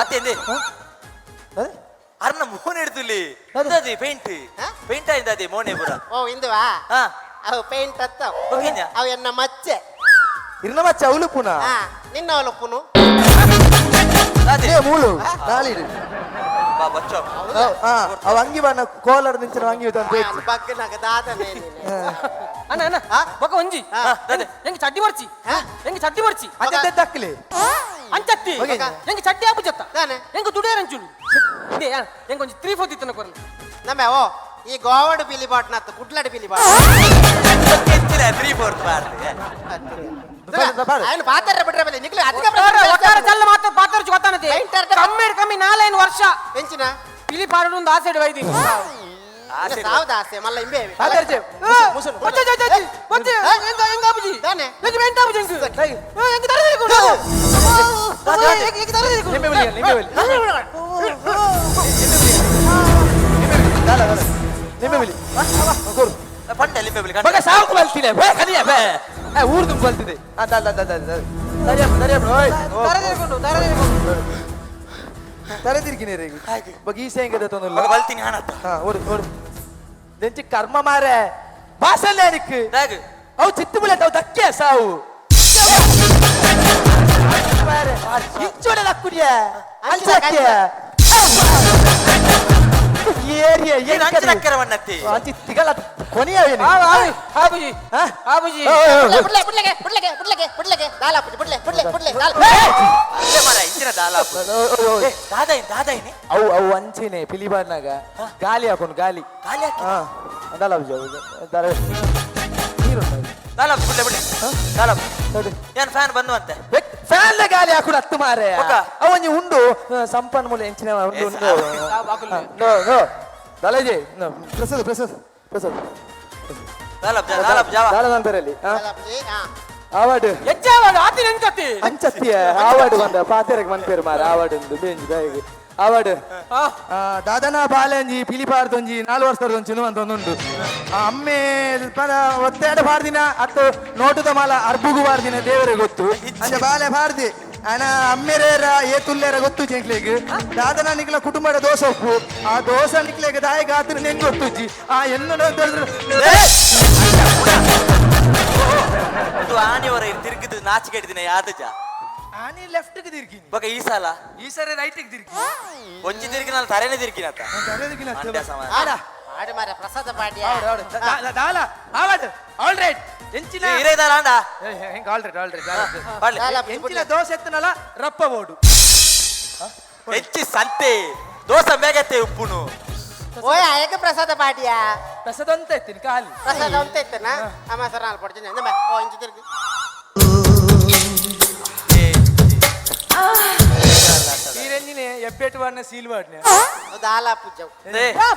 ಅತ್ತೆ ಅದೇ? ಅರ್ನ ಮೋನೆ ಹಿಡ್ದುಲಿ ಅದೇ ಪೇಂಟ್ ಪೇಂಟ್ ಆಯ್ತು ಅದೇ ಮೋನೆ ಪೂರ. ಓ ಇಂದುವಾ ಹಾ ಅವು ಪೇಂಟ್ ಅತ್ತವು. ಓಕೆನಾ? ಅವು ಎನ್ನ ಮಚ್ಚೆ. ಇರ್ನ ಮಚ್ಚ ಅವಳು ಪುನಃ. ಹಾ ನಿನ್ನ ಅವಲಪ್ಪುನು. ಅದೇ ಏ ಮೂಲು ನಾಲಿಡು. ಬಾ ಬಚ್ಚೋ. ಹಾ ಅವ ಅಂಗಿ ಬಣ್ಣ ಕೋಲರ್ ನಿಂಚಿನ ಅಂಗಿ ಅಂತ ಪೇಚ್. ಬಗ್ಗನಾಗ ದಾದನೆ ನೀನು. ಅಣ್ಣ ಅಣ್ಣ ಬೊಕ ಒಂಜಿ ಹೆಂಗ್ ಚಡ್ಡಿ ಮರ್ಚಿ ಹೆಂಗ್ ಚಡ್ಡಿ ಮರ್ಚಿ ಅಂಚೆ ದಕ್ಕಲಿ ಅಂಚತ್ತಿ ಓಕೆ. ಹೆಂಗ್ ಚಡ್ಡಿ ಆಪುಜತ್ತ ದಾನೆ. ಹೆಂಗ್ ತುಡಿಯರ್ ಅಂಚುಲು ಹೆಂಗ್ ಒಂಜಿ 3 4 ದಿತ್ತನ ಕೊರ್ಲಿ. ನಮ್ಮ ಓ ಈ ಗೋವಾಡು ಬಿಲಿ ಬಾಟ್ನತ್ತು ಕುಡ್ಲಾಡು ಬಿಲಿ ಬಾಟ್. ಹೆಚ್ಚಿನ 3 4 ಬಾರ್ಲಿ. ಬಾರ್ಲಿ. ఆయన ಪಾತ್ರ ಬಿಟ್ರೆ ಬಲ್ಲಿ ನಿಕ್ಲು ಅದಕ್ಕೆ ಒಟ್ಟಾರೆ ಚಲ್ಲ ಮಾತ್ರ ಪಾತ್ರ ಗೊತ್ತಾನತೆ ಪೈಂಟರ್ ಕಮ್ಮಿ ಕಮ್ಮಿ 4-5 ವರ್ಷ ಎಂಚಿನ ಪಿಲಿ ಪಾಡು ಒಂದು ಆಸೆಡ್ ವೈದಿ. ಆಸೆ ಸಾವದ ಆಸೆ ಮಲ್ಲ ಇಂಬೆ ಪಾತೆರ್ಜೆ ಮುಸುನು ಬಚ್ಚೆ ಬಚ್ಚೆ ಬಚ್ಚೆ ಎಂಗ ಎಂಗ ಆಪುಜಿ ದಾನೆ? ಎಂಗ ಪೇಂಟ್ ಆಪುಜಿ ಎಂಕ್ ಎಂಕ್ ತರೆ ತಿರುಕು ಎಂಕ್ ತರೆ ತಿರುಕು ನಿಂಬೆ ಬಲಿ ನಿಂಬೆ ಬಲಿ ದಾಲ ದಾಲ ನಿಂಬೆ ಬಲಿ ಕೊರು ಪಂಡ ಲಿಂಬೆ ಬಲಿ ಮಗ ಸಾವು ಬಲ್ತಿದೆ ಬೇ ಕಲಿಯ ಬೇ ಆ ಊರ್ದು ಬಲ್ತಿದೆ ಆ ದಾಲ ದಾಲ ದಾಲ ದಾಲ ಸರಿಯಪ್ಪ ಸರಿಯಪ್ಪ ಓಯ್ ತರೆ ತಿರುಕೊಂಡು ತರೆ ತಿರುಕೊಂಡು ತರೆ ತಿರ್ಗಿನಿ ರೇ ಬಗ ಈ ಸೇಂಗದ ತೊಂದಲ್ಲ ಮಗ ಬಲ್ತೀನಿ ಹಾನತ್ತ ಹಾ ಓಡು ಓಡು ದೆಂಚಿ ಕರ್ಮ ಮಾರೆ ಬಾಸಲ್ಲ ನಿಕ್ ದಾಗ್ ಅವು ಚಿತ್ತು ಬುಲೆಟ್ ಅವು ದಕ್ಕೆ ಸಾವು ಇಂಚೋಡೆ ಲಕ್ಕುಡಿಯ ಅಂಚಕ್ಕೆ ಏರಿಯ ಏನು ಅಂಚು ನಕ್ಕರ ವಣ್ಣತ್ತಿ ಅಂಚಿ ತಿಗಲ ಕೊನೆಯ ಏನು ಆಪುಜಿ ಆಪುಜಿ ಬುಡ್ಲೆ ಬುಡ್ಲೆಗೆ ಬುಡ್ಲೆಗೆ ಬುಡ್ಲೆಗೆ ಬುಡ್ಲೆಗೆ ದಾಲ ಆಪುಜಿ ಬುಡ್ಲೆ ಬುಡ್ಲೆ ಬುಡ್ಲೆ ದಾಲ ಇಲ್ಲೇ ಮಾರ ಇಂಚಿನ ದಾಲ ದಾದಾಯಿನಿ ದಾದಾಯಿನಿ ಅವು ಅವು ಅಂಚಿನೆ ಪಿಲಿಬಾರ್ನಾಗ ಗಾಲಿ ಹಾಕೊಂಡು ಗಾಲಿ ಗಾಲಿ ಹಾಕಿ ಹಾ ದಾಲ ಆಪುಜಿ ಅವು ದಾಲ ನೀರು ದಾಲ ಬುಡ್ಲೆ ಬುಡ್ಲೆ ದಾಲ ನೋಡಿ ಏನ್ ಫ್ಯಾನ್ ಬಂದು ಅಂತೆ ಫ್ಯಾನ್ ಗಾಲಿ ಹಾಕುಡು ಹತ್ತು ಮಾರೆ ಬೊಕ್ಕ? ಅವನಿ ಉಂಡು ಸಂಪನ್ಮೂಲ ಎಂಚಿನ ಉಂಡು ಉಂಡು ನೋ ನೋ ದಾಲಾಜಿ ಪ್ರಸಾದ್ ಪ್ರಸಾದ್ ಪ್ರಸಾದ್ ದಾಲ ದಾಲ ಜಾವ ದಾಲ ನಾನು ಬೇರೆಲ್ಲಿ ದಾಲ ಆಪುಜಿ ಹಾ ಆವಾಡು ಎಜ್ಜಾವಾಗ ಆತಿನ ಎಂಕತಿ ಅಂಚತ್ತಿಯ ಆವಾಡು ಬಂದ ಪಾತೆರಗ್ ಮನ್ಪೇರು ಮಾರ ಆವಾಡು ಉಂದು ಬೇಂಜಿ ಬ್ಯಾಗ್ ಆವಾಡು ದಾದನ ಬಾಲಂಜಿ ಪಿಲಿಪಾರ್ದೊಂಜಿ 4 ವರ್ಷದೊಂಜಿ ಅಂತ ಒಂದುಂಡು ಅಮ್ಮೆ ಪರ ಒತ್ತೆರಡು ಬಾರ್ದಿನ ಅತ್ತು ನೋಟದ ಮಾಲ ಅರ್ಬುಗು ಬಾರ್ದಿನ ದೇವರೇ ಗೊತ್ತು ಅಂಚ ಬಾಲೆ ಬಾರ್ದಿ ಅನ ಅಮ್ಮೆರೇರ ಏತುಲ್ಲೇರ ಗೊತ್ತು ಜೆಂಕ್ಲೆಗ್ ದಾದನ ನಿಕ್ಲ ಕುಟುಂಬದ ದೋಸ ಉಪ್ಪು ಆ ದೋಸ ನಿಕ್ಲೆಗ್ ದಾಯ ಗಾತ್ರ ನೆಂಗ್ ಗೊತ್ತುಜ್ಜಿ ಆ ಎನ್ನು ಇದು ಆನಿವರ ತಿರುಗಿದ್ದು ನಾಚಿಕೆ ಹಿಡಿದಿನ ಯಾದಜ ಆನಿ ಲೆಫ್ಟ್ ಗೆ ತಿರ್ಗಿನಿ ಬೊಕ ಈ ಸಲ ಈ ಸರಿ ರೈಟ್ ಗೆ ತಿರ್ಗಿ ಒಂಜಿ ತಿರುಗಿ ನಾನು ತರೆನೆ ತಿರುಗಿನತ್ತ ಮಂಡ್ಯ ಸಮಾನ. ಆಡ ಆಡು ಮಾರ ಪ್ರಸಾದ ಪಾಡ್ಯ ಆಡು ಆಡು ದಾಲ ಆವಾಡು ಆಲ್ ರೈಟ್ ಎಂಚಿನ ಇರೇ ದಾಲ ಅಂಡ ಹೆಂಗ್ ಆಲ್ ರೈಟ್ ಆಲ್ ರೈಟ್ ಬಾಡ್ಲೆ ದಾಲ ಆಪುಜಿ ಎಂಚಿನ ಬುಡ್ಲೆ ದೋಸೆ ಎತ್ತನಲ್ಲ ರಪ್ಪ ಬೋಡು ಹೆಚ್ಚಿ ಸಂತೆ ದೋಸೆ ಮೇಗತ್ತೆ ಉಪ್ಪುನು ಓಯ್ ಆಯಕ ಪ್ರಸಾದ ಪಾಡ್ಯ ಪ್ರಸಾದ ಅಂತ ಎತ್ತೀನಿ ಖಾಲಿ ಪ್ರಸಾದ ಅಂತ ಇತ್ತನ ಅಮ್ಮ ಸರ್ ನಾಲ್ ಪಡ್ತೀನಿ ಅಂದ ಓ ಇಂಚಿ ತಿರುಗಿ ಈ ಎಪ್ಪೆಟ್ಟು ವಾರ್ನ ಸೀಲ್ ವಾರ್ನ ದಾಲ ಆಪುಜಿ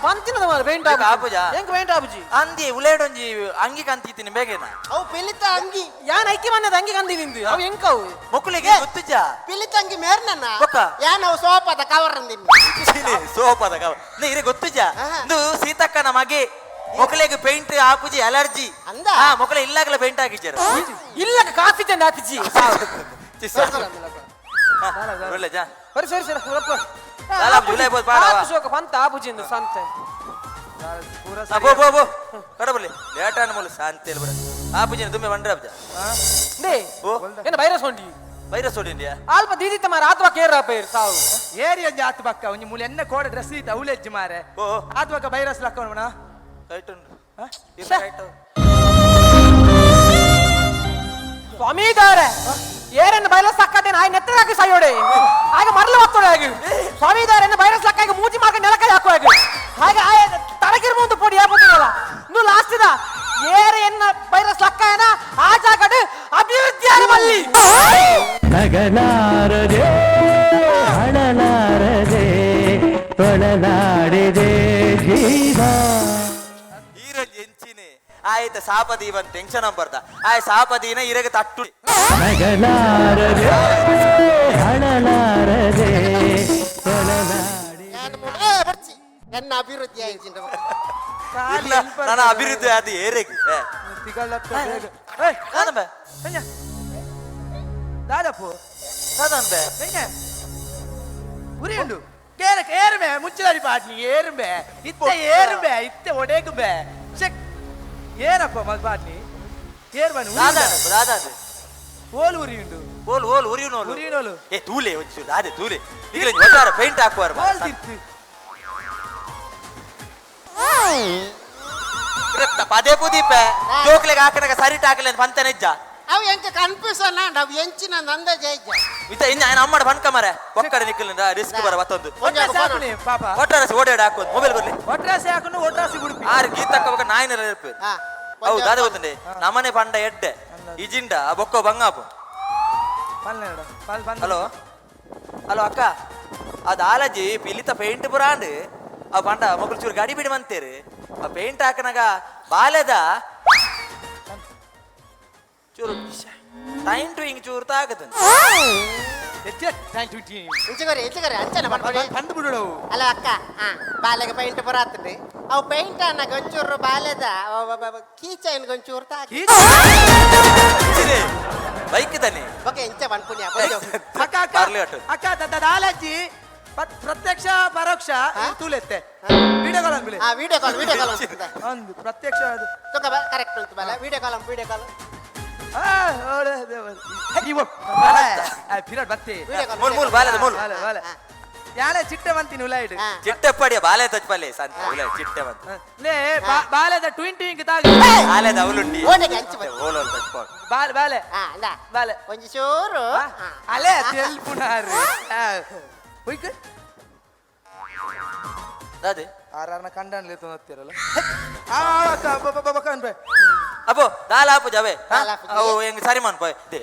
ಬಂತಿನದ ಮಾರ ಪೇಂಟ್ ಬೊಕ ಆಪುಜ ಎಂಕ್ ಪೇಂಟ್ ಆಪುಜಿ ಅಂದಿ ಉಲೇಡೊಂಜಿ ಅಂಗಿ ಕಂತಿತ್ತೀನಿ ಬೇಗೇನ ಅವು ಪಿಲಿತ ಅಂಗಿ ಯಾನ್ ಐಕಿ ಮನ್ನದ ಅಂಗಿ ಕಂದಿನಿಂದು ಅವು ಎಂಕ ಅವು ಮೊಕ್ಕಳಿಗೆ ಗೊತ್ತುಜ ಪಿಲಿತ ಅಂಗಿ ಮೇರ್ನನ್ನ ಬೊಕ್ಕ? ಯಾನ್ ಅವು ಸೋಪದ ಕವರ್ ಅಂದಿನಿ ಸೋಪದ ಕವ ಇರೆ ಗೊತ್ತುಜ ಇಂದು ಸೀತಕ್ಕನ ಮಗೆ ಮೊಕ್ಕಳಿಗೆ ಪೇಂಟ್ ಆಪುಜಿ ಅಲರ್ಜಿ ಅಂದ? ಹಾ ಮೊಕ್ಕಳೆ ಇಲ್ಲಾಗಲ ಪೇಂಟ್ ಹಾಕಿದ್ದಾರೆ ಇಲ್ಲ ಕಾಫಿ ತಂದು ಆತಿಜಿ ಒಳ್ಳೆ ಜಾ ಸರಿ ಸರಿ ಸರಿ ರಪ್ಪ ದಾಲ ಆಪುಜಿ, ಉಲೇ ಬೋದು ಪಾಡವ. ಆಪುಜಿ ಪಂತ ಆಪುಜಿ ಇಂದು ಸಂತೆ ಬೋ ಬೋ ಬೋ ಕಡ ಬರ್ಲಿ ಲೇಟ್ ಆನ ಮೂಲ ಶಾಂತಿ ಇಲ್ಲ ಬಿಡ ಆಪುಜಿನ ದುಮ್ಮೆ ಬಂಡ್ರೆ ಆಪುಜ they ಓ ಏನ ವೈರಸ್ ಹೊಂಡಿ ವೈರಸ್ ಹೊಡಿಂಡಿಯಾ ಅಲ್ಪ ದೀದಿತ್ತ ಮಾರ ಆತ್ವ ಕೇರ ಪೇರ್ ಸಾವು ಏರಿ ಒಂಜಿ ಆತು ಬಕ್ಕ ಒಂಜಿ ಮೂಲೆ ಎನ್ನ ಕೋಡ ಡ್ರೆಸ್ ಇತ್ತ ಅವಲೆಜ್ಜಿ ಮಾರೆ ಓ. ಆತು ಬಕ್ಕ ಬೈರಸ್ ಲಕ್ಕವಣ ರೈಟ್ ಉಂಟು ಶ್ಯೆ. ಸ್ವಾಮಿ ದಾರೆ ಏರನ್ನ ಬೈರಸ್ ಲಕ್ಕದೇನ ಆಯ್ ನೆತ್ತಗಾಕಿ ಸಾಯೋಡೆ ಆಗ ಮರಲು ಬತ್ತೋಡೆ ಆಗಿ ಸ್ವಾಮಿ ದಾರೆ ಬೈರಸ್ ಲಕ್ಕಾಗಿ ಮೂಜಿ ಮಾರ್ಗ ನೆಲಕಾಯಿ ಹಾಕುವ ಹಾಗೆ ಹಾಗೆ ಆಯ ತರಗಿರ್ ಮುಂದೆ ಪೊಡಿ ಹಾಕುತ್ತಿರಲ್ಲ ಇನ್ನು ಲಾಸ್ಟ್ ಇದ ಏರ ಎನ್ನ ಬೈರಸ್ ಲಕ್ಕಾಯನ ಆ ಜಾಗಡ್ ಅಭಿವೃದ್ಧಿ ಮಲ್ಲಿ ನಗಲಾರದೆ ಅಳಲಾರದೆ ತೊಳಲಾಡಿದೆ ಜೀವ ಈರೊಂಜಿ ಎಂಚಿನಿ ಆಯ್ತ ಸಾಪದಿ ಬಂತ ಟೆನ್ಷನ್ ಬರ್ದ ಆಯ್ ಸಾಪದಿನ ಇರಗ ತಟ್ಟು ನಗಲಾರದೆ ಅಳಲಾರದೆ ತೊಳಲಾಡಿ ಯಾನ್ ಮೂಲ ಏ ಬರ್ಚಿ ನನ್ನ ಅಭಿವೃದ್ಧಿ ಆಯ್ತು ಇಲ್ಲ ನನ್ನ ಅಭಿವೃದ್ಧಿ ಅದು ಏರೆಗ್ ನಾನಂಬೆ ದಾದಪ್ಪು ನಾನಂಬೆ ಉರಿ ಉಂಡು ಕೇರ ಏರುಮೆ ಮುಚ್ಚಿದಾರಿ ಪಾಟ್ನಿ ಏರುಂಬೆ ಇತ್ತೆ ಏರುಂಬೆ ಇತ್ತೆ ಒಡೇಗುಂಬೆ ಚೆಕ್ ಏನಪ್ಪ ಮತ್ ಪಾಟ್ನಿ ಏರ್ ಬನ್ನಿ ದಾದಾ ದಾದಾ ಓಲ್ ಉರಿ ಉಂಡು ಓಲ್ ಓಲ್ ಉರಿಯುನೋಲು ಉರಿಯುನೋಲು. ಏ ತೂಲೆ ಒಂಚೂರು ದಾದೆ ತೂಲೆ ಈಗಲೇ ಒಟ್ಟಾರೆ ಪೇಂಟ್ ಹಾಕುವಾರ ಓಲ್ ತಿರ್ತು ಪದೇ ಪುದೀಪೆ ಜೋಕ್ಲೆಗ್ ಹಾಕನಗ ಸರಿಟ್ ಹಾಕಲೆ ಅಂತ ಪಂತ ನೆಜ್ಜ ಅವು ಎಂಕ ಕನ್ಫ್ಯೂಷನ್ ಆಂಡ್ ಅವು ಎಂಚಿನ ನಂದ ಜೈಜ ಇತ್ತ ಇನ್ನ ఆయన ಅಮ್ಮಡ ಬಣ್ಕ ಮರೆ ಒಕ್ಕಡೆ ನಿಕ್ಕಲಿಂದ ರಿಸ್ಕ್ ಬರ ಮತ್ತೊಂದು ಒಟ್ರಾಸಿ ಹಾಕುನಿ ಪಾಪ ಒಟ್ಟಾರೆ ಓಡಾಡಿ ಹಾಕೋದು ಮೊಬೈಲ್ ಬರ್ಲಿ ಒಟ್ರಾಸಿ ಹಾಕೊಂಡು ಒಟ್ರಾಸಿ ಉಡುಪಿ ಆರು ಗೀತಕ್ಕ ಬೊಕ್ಕ ನಾಯಿನ ಇರ್ಪೆ ಹಾ ಹೌದು ದಾದೆ ಗೊತ್ತುಂಡೆ ನಮ್ಮನೆ ಪಂಡ ಎಡ್ಡೆ ಇಜಿಂಡ ಬೊಕ್ಕ ಬಂಗಾಪು ಹಲೋ ಹಲೋ ಅಕ್ಕ ಅದು ಆಲಜಿ ಪಿಲಿತ ಪೇಂಟ್ ಪುರಾಂಡ್ ಆ ಪಂಡ ಮೊಗಲು ಚೂರು ಗಡಿ ಬಿಡಿ ಮಂತೇರು ಪೇಂಟ್ ಹಾಕನಾಗ ಬಾಲೆದ ಚೂರು ಟೈಮ್ ಟು ಹಿಂಗ್ ಚೂರು ತಾಗದ. ಇಂಚಿಗೊರಿ ಇಂಚಿಗೊರಿ ಅಂಚನೆ ಪನ್ಪುನಿ. ಪಂದು ಬಿಡೋವು. ಅಲ್ಲ ಅಕ್ಕ, ಆ ಬಾಲೆಗೆ ಪೈಂಟ್ ಬರಾತ್ರಿ. ಅವು ಪೈಂಟ್ ಅನ್ನಾಗ ಒಂಚೂರು ಬಾಲೆದ ಕೀಚೈನ್ ಒಂಚೂರು ತಾಗ. ಬೈಕ್ ತಾನೆ. ಓಕೆ, ಇಂಚ ಪನ್ಪುನಿ. ಅಕ್ಕ ಅಕ್ಕ. ಬಾರ್ಲಿ ಅಟ್ಟು. ಅಕ್ಕ, ದಾದಾಲಜ್ಜಿ ಪ್ರತ್ಯಕ್ಷ ಪರೋಕ್ಷ ತೂಲೆತ್ತೆ ವಿಡಿಯೋ ಕಾಲ್ ಅನ್ಬಿಡಿ. ಹಾ, ವಿಡಿಯೋ ಕಾಲ್, ವಿಡಿಯೋ ಕಾಲ್ ಒಂದು ಪ್ರತ್ಯಕ್ಷ ಅದು. ಕರೆಕ್ಟ್ ಉಂಟು ಬಲ, ವಿಡಿಯೋ ಕಾಲ್, ವಿಡಿಯೋ ಕಾಲ್. ಆ, ಓಳೆ, ದೇವ. ಇವ, ಆ, ಫಿರಾಟ್ ಬತ್ತಿ. Video call. ಮೂಲ್ ಮೂಲ್ ಬಾಲೆದ ಮೂಲ್. ಬಾಲೆ ಬಾಲೆ ಯಾಳೆ ಚಿಟ್ಟೆ ಬಂತೀನಿ ಉಲಾಯ್ಡು. ಚಿಟ್ಟೆಪ್ಪಾಡಿಯ ಬಾಲೆ ತಚ್ಪಲ್ಲೆ ಸಂತ ಉಲ ಚಿಟ್ಟೆ ಬಂತ. ಲೇ, ಬಾಲೆದ ಟ್ವಿನ್ ಟ್ವಿಂಕ್ ತಾಗ. ಬಾಲೆದ ಅವಲುಂಡಿ. ಓಟೆಗೆ ಹಂಚು ಬಂತು. ಓಲೋಲ್ ತಚ್ಪಾಡು. ಬಾಲೆ ಬಾಲೆ. ಹಾ ಅಲ್ಲ. ಬಾಲೆ. ಒಂಜಿ ಚೂರು. ಅಲೆ ತೆಲ್ಪುನಾರು ಹೋಯ್ಕ. ದಾದೆ? ಆರಾರ್ನ ಕಂಡನ್ಲೆ ತೊಂದತ್ತಿರಲ್ಲ. ಆ ಅಕ್ಕ ಅನ್ಬೆ. ಅಪ್ಪೋ ದಾಲ ಆಪು ಜಾವೆ. ದಾಲ ಆಪುಜಿ. ಅವು ಹೆಂಗ್ ಸರಿ ಮಾನ್ ಪೋಯ್ they.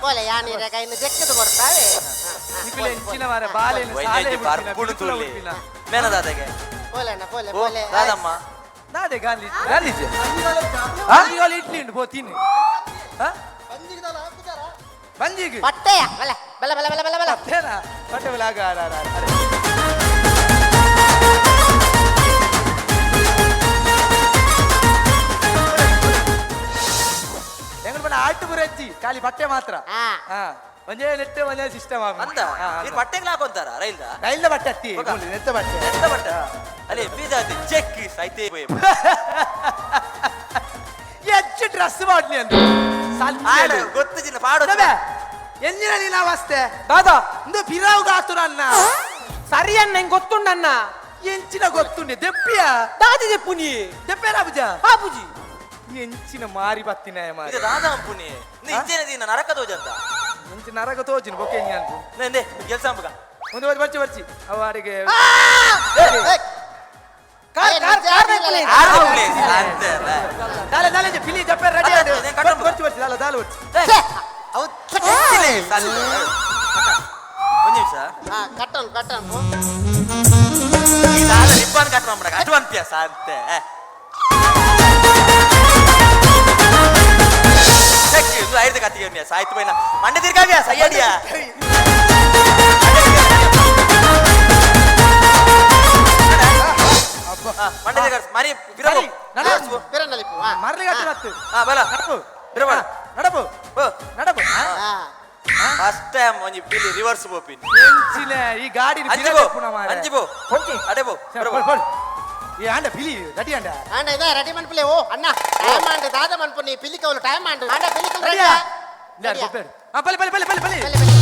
ಪೋಲೆ ಯಾನಿರ ಕೈನ ದೆಕ್ಕದು ಕೊಡ್ತಾವೆ. ನಿಕುಲೆ ಎಂಚಿನ ಮಾರ ಬಾಲೆ ಸಾಲೆ. ಬರ್ಪುಡು ತೂಲಿ ಮೇನ ದಾದಗೆ. ಪೋಲೆ ಅಣ್ಣ, ಪೋಲೆ. ಓ. ಪೋಲೆ. ದಾದಮ್ಮ. ನಾದೆ ಗಾಂಧಿ ಗಾಂಧೀಜಿ ಗಾಂಧಿಗಳು ಇಡ್ಲಿ ಉಂಟು, ಪೋ ತಿನ್ನು. ಬಂಜಿಗೆ ಪಟ್ಟೆಯ ಬಲ ಬಲ ಬಲ ಬಲ ಬಲ ಬಲ. ಪಟ್ಟೆನಾ? ಪಟ್ಟೆ ಬಲ ಆಗ ಆರ ಆರ ಆರ. ಎಂಗಳು ಬಣ್ಣ ಆಟು ಬುರಜ್ಜಿ ಖಾಲಿ ಬಟ್ಟೆ ಮಾತ್ರ. ಹಾ. ಒಂದೇ ನೆಟ್ಟೆ ಒಂದೇ ಸಿಸ್ಟಮ್. ಅಂದ ನೀನ್ ಬಟ್ಟೆಗೆ ಹಾಕೊಂತಾರ ರೈಲ್ದ? ರೈಲ್ದ ಬಟ್ಟೆ ಅತ್ತಿ. ಹೋಗ. ನೆತ್ತ ಬಟ್ಟೆ. ಎಂತ ಬಟ್ಟೆ ಅಲ್ಲಿ ಬೀಜ ಚೆಕ್ ಸೈತೆ. ಹೆಚ್ಚು ಡ್ರೆಸ್ ಮಾಡ್ಲಿ ಅಂತ. ಗೊತ್ತು ಜಿನ್ನ ಪಾಡು. ಎಂಜಿನ ನೀನ ಅವಸ್ಥೆ. ದಾದಾ? ಇಂದು ಪಿರಾವ್ ಆತುರ ಅನ್ನ. ಸರಿ ಅಣ್ಣ, ಹೆಂಗ್ ಗೊತ್ತುಂಡಣ್ಣ. ಎಂಚಿನ ಗೊತ್ತುಂಡೆ ದೆಪ್ಪಿಯ? ದಾದಿ ದೆಪ್ಪುನಿ. ದೆಪ್ಪೇನ ಪೂಜ? ಬಾಪುಜಿ. ಎಂಚಿನ ಮಾರಿ ಬತ್ತಿನ ಮಾರಿ. ಇದು ದಾದಾ ಅಂಪುನಿ ನೀ ಇಂಚೆನೆ ದಿನ ನರಕ ತೋಜಂತ. ಎಂಚಿ ನರಕ ತೋಜಿನ ಬೊಕ್ಕೆ ಎಂಜಿ ಅನ್ಪು. ನೇ ಕೆಲಸ ಅಂಬುಗ. ಒಂದು ಬರ್ಚಿ ಬರ್ಚಿ ಬರ್ಚಿ ಅವ ಅಡಿಗೆ. ಕಾರ್ ಕಾರ್ ಕಾರ್ ದೆಪ್ಪುನಿ. ದಾಲೆ ದಾಲೆ ಪಿಲಿ ದೆಪ್ಪೆ ರೆಡಿ. ಅದೇ, ಅದೇ, ಕಟ್ಟಂಬ. ಬರ್ಚಿ ಬರ್ಚಿ ದಾಲ ದಾಲ ಬರ್ಚಿ. ಅವು. ಒಂದು ನಿಮಿಷ. ಹಾ, ಕಟ್ಟನ್ ಕಟ್ಟನ್. ಈ ದಾಲ ರಿಬ್ಬನ್ ಕಟ್ ಮಾಡ್ಬಿಡ ಅಡ್ವಾನ್ಸ್ ಸಂತೆ. ಇದು ಐದು ಕತ್ತಿಗೆ ಸಾಯ್ತು ಪೈನ ಮಂಡೆ ತಿರ್ಗಾವ್ಯಾ ಸಯ್ಯಡಿಯ. ಮಂಡೆ ತಿರ್ಗಾ ಮರಿ. ಸರಿ, ನಡ. ಪಿರನಲಿಪು. ಮರಳಿ ಕಟ್ಟು ಬತ್ತು. ಹಾ ಬಲ. ನಡಪು. ಬಿರಬಾಡ. ನಡಪು. ಓ. ನಡಪು. ಫಸ್ಟ್ ಟೈಮ್ ಒಂಜಿ ಪಿಲಿ ರಿವರ್ಸ್ ಪೋಪಿನ್. ಎಂಚಿನ ಈ ಗಾಡಿ. ಅಂಜಿ ಬೋ ಅಂಜಿ ಬೋ ಅಡೆ ಬೋ. ಈ ಆಂಡ ಪಿಲಿ ರೆಡಿ ಆಂಡ. ಅಣ್ಣ, ಇದ ರೆಡಿ ಮನ್ಪುಲೆ. ಓ ಅಣ್ಣ, ಟೈಮ್ ಆಂಡ್ ದಾದ ಮನ್ಪುನಿ ಪಿಲಿ ಕೌಲು ಟೈಮ್ ಆಂಡ್ ಅಣ್ಣ ಪಿಲಿ ಕೌಲು ರೆಡಿಯಾ? ರೆಡಿ. ಹಾ, ಬಲಿ ಬಲಿ ಬಲಿ ಬಲಿ ಬಲಿ. ಬಲಿ ಬಲಿ.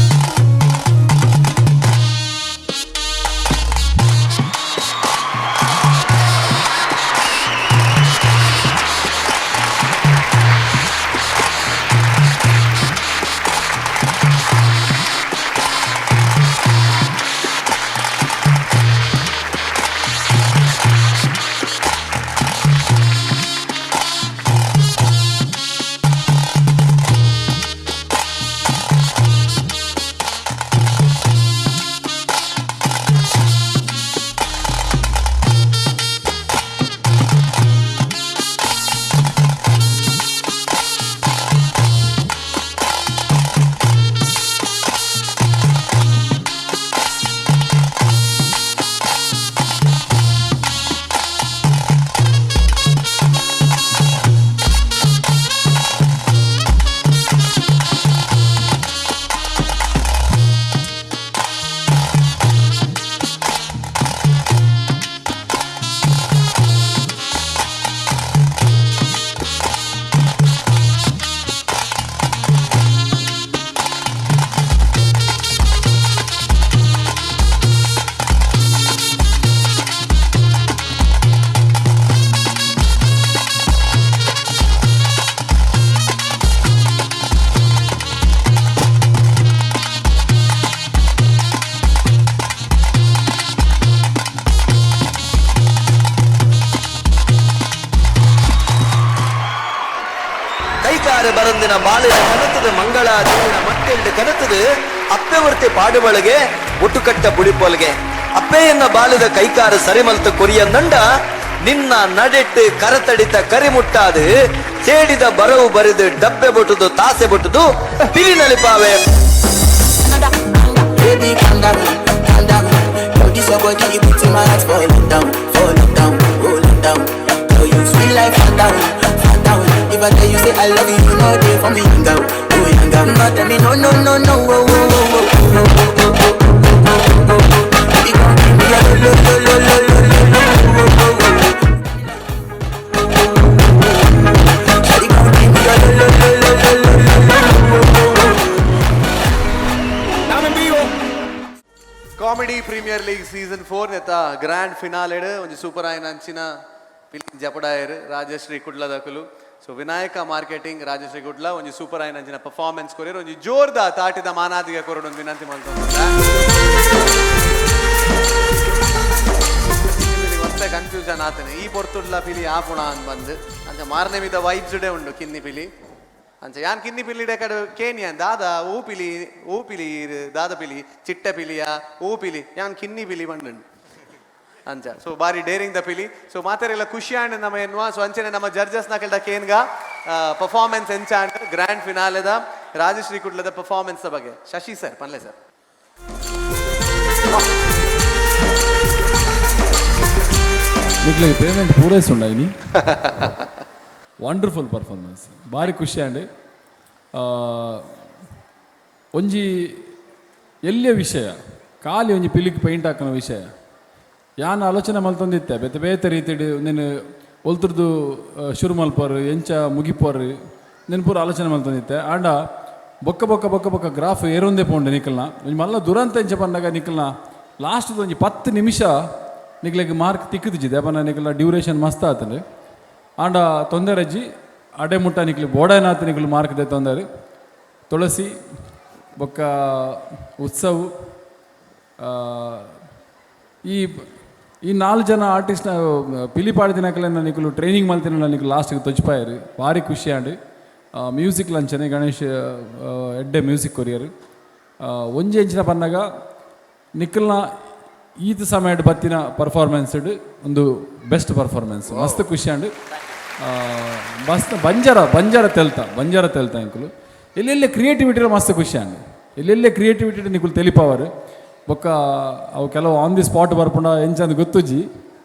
ಕೈಕಾರ ಬರಂದಿನ ಬಾಲಿನ ಕನತದ ಮಂಗಳ ದೇವಿನ ಮತ್ತೆಂದು ಕನತದು ಅಪ್ಪೆವರ್ತಿ ಪಾಡುಬಳಗೆ ಒಟ್ಟುಕಟ್ಟ ಬುಳಿಪೊಲಗೆ ಅಪ್ಪೆಯನ್ನ ಬಾಲಿದ ಕೈಕಾರ ಸರಿಮಲ್ತ ಕೊರಿಯ ನಂಡ. ನಿನ್ನ ನಡೆಟ್ಟು ಕರತಡಿತ ಕರಿಮುಟ್ಟಾದು ಸೇಡಿದ ಬರವು ಬರೆದು ಡಬ್ಬೆ ಬೊಟ್ಟುದು ತಾಸೆ ಬೊಟ್ಟುದು ಪಿಲಿ ನಲಿಪಾವೆ. Baby, calm down, calm down. Yo, this your body, you put in my heart for lockdown, for lockdown, oh lockdown. Yo, you sweet life, fat down, fat down. If I tell you say I love you, you know they for me, young girl, oh young girl. No, tell me no, no, no, no, oh, oh, oh, oh, oh, oh, oh, oh, oh, oh, oh, oh. Baby, come give me your lo, lo, lo, lo, lo, lo, lo, oh, oh, oh, oh. Shawty, come give me your lo, lo, lo, lo, lo, lo, lo, lo, oh, oh, oh. Comedy Premier League season 4 ನೆತ್ತ ಗ್ರ್ಯಾಂಡ್ ಫಿನಾಲೆಡ್ ಒಂಜಿ ಸೂಪರ್ ಆಯಿನ ಅಂಚಿನ ಪಿಲಿ ಜಪಡಾಯರ್ ರಾಜಶ್ರೀ ಕುಡ್ಲದಕುಲು. ಸೊ ವಿನಾಯಕ ಮಾರ್ಕೆಟಿಂಗ್ ರಾಜಶ್ರೀ ಕುಡ್ಲ ಒಂಜಿ ಸೂಪರ್ ಆಯಿನ ಅಂಚಿನ ಪರ್ಫಾರ್ಮೆನ್ಸ್ ಕೊರಿಯರ್. ಒಂಜಿ ಜೋರ್ದ ತಾಟಿದ ಮಾನಾದಿಗೆ ಕೊರಡು ಒಂದು ವಿನಂತಿ ಮಲ್ತೊಂದುಲ್ಲ. ಮತ್ತೆ ಕನ್ಫ್ಯೂಷನ್ ಆತನೆ ಈ ಪೊರ್ತುಡ್ಲ ಪಿಲಿ ಆಪುಣ ಅಂದ್ ಬಂದು ಅಂಚ ಮಾರನೇ ಮಿದ ವೈಬ್ಸ್ ಡೇ ಉಂಡು ಕಿನ್ನಿ ಪಿಲಿ. ಅಂಚ ಯಾನ್ ಕಿನ್ನಿ ಪಿಲಿಡೆ ಕಡೆ ಕೇನಿಯನ್ ದಾದ ಊ ಪಿಲಿ ಊ ಪಿಲಿ ದಾದ ಪಿಲಿ ಚಿಟ್ಟ ಪಿಲಿಯ ಊ ಪಿಲಿ ಯಾನ್ ಕಿನ್ನಿ ಪಿಲಿ ಬಂಡುಂಡು ಅಂಚ. ಸೊ ಬಾರಿ ಡೇರಿಂಗ್ the Pili. ಸೊ ಮಾತೆರೆಲ್ಲ ಖುಷಿ ಆಂಡ್ ನಮ್ಮ ಎನ್ನುವ. ಸೊ ಅಂಚನೆ ನಮ್ಮ ಜಡ್ಜಸ್ ನಕಲ್ಡ ಕೇನ್ಗ ಪರ್ಫಾರ್ಮೆನ್ಸ್ ಎಂಚ ಆಂಡ್ ಗ್ರ್ಯಾಂಡ್ ಫಿನಾಲೆದ ರಾಜಶ್ರೀ ಕುಡ್ಲದ ಪರ್ಫಾರ್ಮೆನ್ಸ್ ಬಗ್ಗೆ ಶಶಿ ಸರ್ ಪನ್ಲೆ ಸರ್. ನಿಕ್ಲೆಗ್ ಪೇಮೆಂಟ್ ಪೂರೈಸುಂಡ ಇನಿ. ವಂಡರ್ಫುಲ್ ಪರ್ಫಾರ್ಮೆನ್ಸ್, ಭಾರಿ ಖುಷಿ ಆಂಡ್. ಒಂಜಿ ಎಲ್ಲಿಯ ವಿಷಯ ಖಾಲಿ ಒಂಜಿ ಪಿಲಿಕ್ ಪೇಂಟ್ ಹಾಕುನ ವಿಷಯ ಯಾನ್ ಆಲೋಚನೆ ಮಲ್ತೊಂದಿತ್ತೆ. ಬೇತೆ ಬೇತೆ ರೀತಿಡ್ ನೆನ್ ಒಲ್ತುರ್ದು ಶುರು ಮಲ್ಪರ್ ಎಂಚ ಮುಗಿಪರ್ ನೆನ್ ಪೂರ ಆಲೋಚನೆ ಮಲ್ತೊಂದಿತ್ತೆ. ಆಂಡ ಬೊಕ್ಕ ಬೊಕ್ಕ ಬೊಕ್ಕ ಬೊಕ್ಕ ಗ್ರಾಫ್ ಏರೊಂದೇ ಪೋಂಡೆ ನಿಕಲ್ನ. ಒಂಜಿ ಮಲ್ಲ ದುರಂತ ಎಂಚ ಪನ್ನಗ ನಿಕಲ್ನ ಲಾಸ್ಟ್ ಒಂಜಿ 10 ನಿಮಿಷ ನಿಕ್ಲೆಗ್ ಮಾರ್ಕ್ ತಿಕ್ಕುದಿಜ್ಜಿ ಪನ್ನ ನಿಕಲ್ನ ಡ್ಯೂರೇಷನ್ ಮಸ್ತ್ ಆತಂಡ್. ಆಂಡ ತೊಂದರೆ ಅಜ್ಜಿ ಅಡೆ ಮುಟ್ಟ ನಿಕ್ಲು ಬೋಡನಾಥ ನಿಕ್ಲು ಮಾರ್ಕ್ ದೆ ತೊಂದರೆ. ತುಳಸಿ ಬೊಕ್ಕ ಉತ್ಸವ್ ಈ ಈ 4 ಜನ ಆರ್ಟಿಸ್ಟ್ನ ಪಿಲಿ ಪಾಡ್ದಿನಕಲೆನ ನಿಕುಲು ಟ್ರೈನಿಂಗ್ ಮಲ್ತಿನ ನಿಕುಲು ಲಾಸ್ಟ್ಗೆ ತೊಜ್ಪಾಯರು. ಭಾರಿ ಖುಷಿ ಆಂಡ್. ಮ್ಯೂಸಿಕ್ ಲಂಚನೆ ಗಣೇಶ್ ಎಡ್ಡೆ ಮ್ಯೂಸಿಕ್ ಕೊರಿಯರ್. ಒಂಜಿ ಎಂಚಿನ ಪನ್ನಗ ನಿಖಲ್ನ ಈತ ಸಮಯಡ್ ಬತ್ತಿನ ಪರ್ಫಾರ್ಮೆನ್ಸ್ ಒಂದು ಬೆಸ್ಟ್ ಪರ್ಫಾರ್ಮೆನ್ಸ್, ಮಸ್ತ್ ಖುಷಿ ಆಂಡ್. ಮಸ್ತ್ ಬಂಜಾರ ಬಂಜಾರ ತೆಲ್ತ ಬಂಜಾರ ತೆಲ್ತ ಇಂಕುಲು ಎಲ್ಲೆಲ್ಲೇ ಕ್ರಿಯೇಟಿವಿಟಿ ಮಸ್ತ್ ಖುಷಿ ಆಂಡ್. ಎಲ್ಲೆಲ್ಲೇ ಕ್ರಿಯೇಟಿವಿಟಿ ನಿಕುಲು ತೆಲಿಪವರು. ಬೊಕ್ಕ ಅವು ಕೆಲವು ಆನ್ the spot ಬರ್ಪುಂಡ ಎಂಚಂದ್ ಗೊತ್ತುಜ್ಜಿ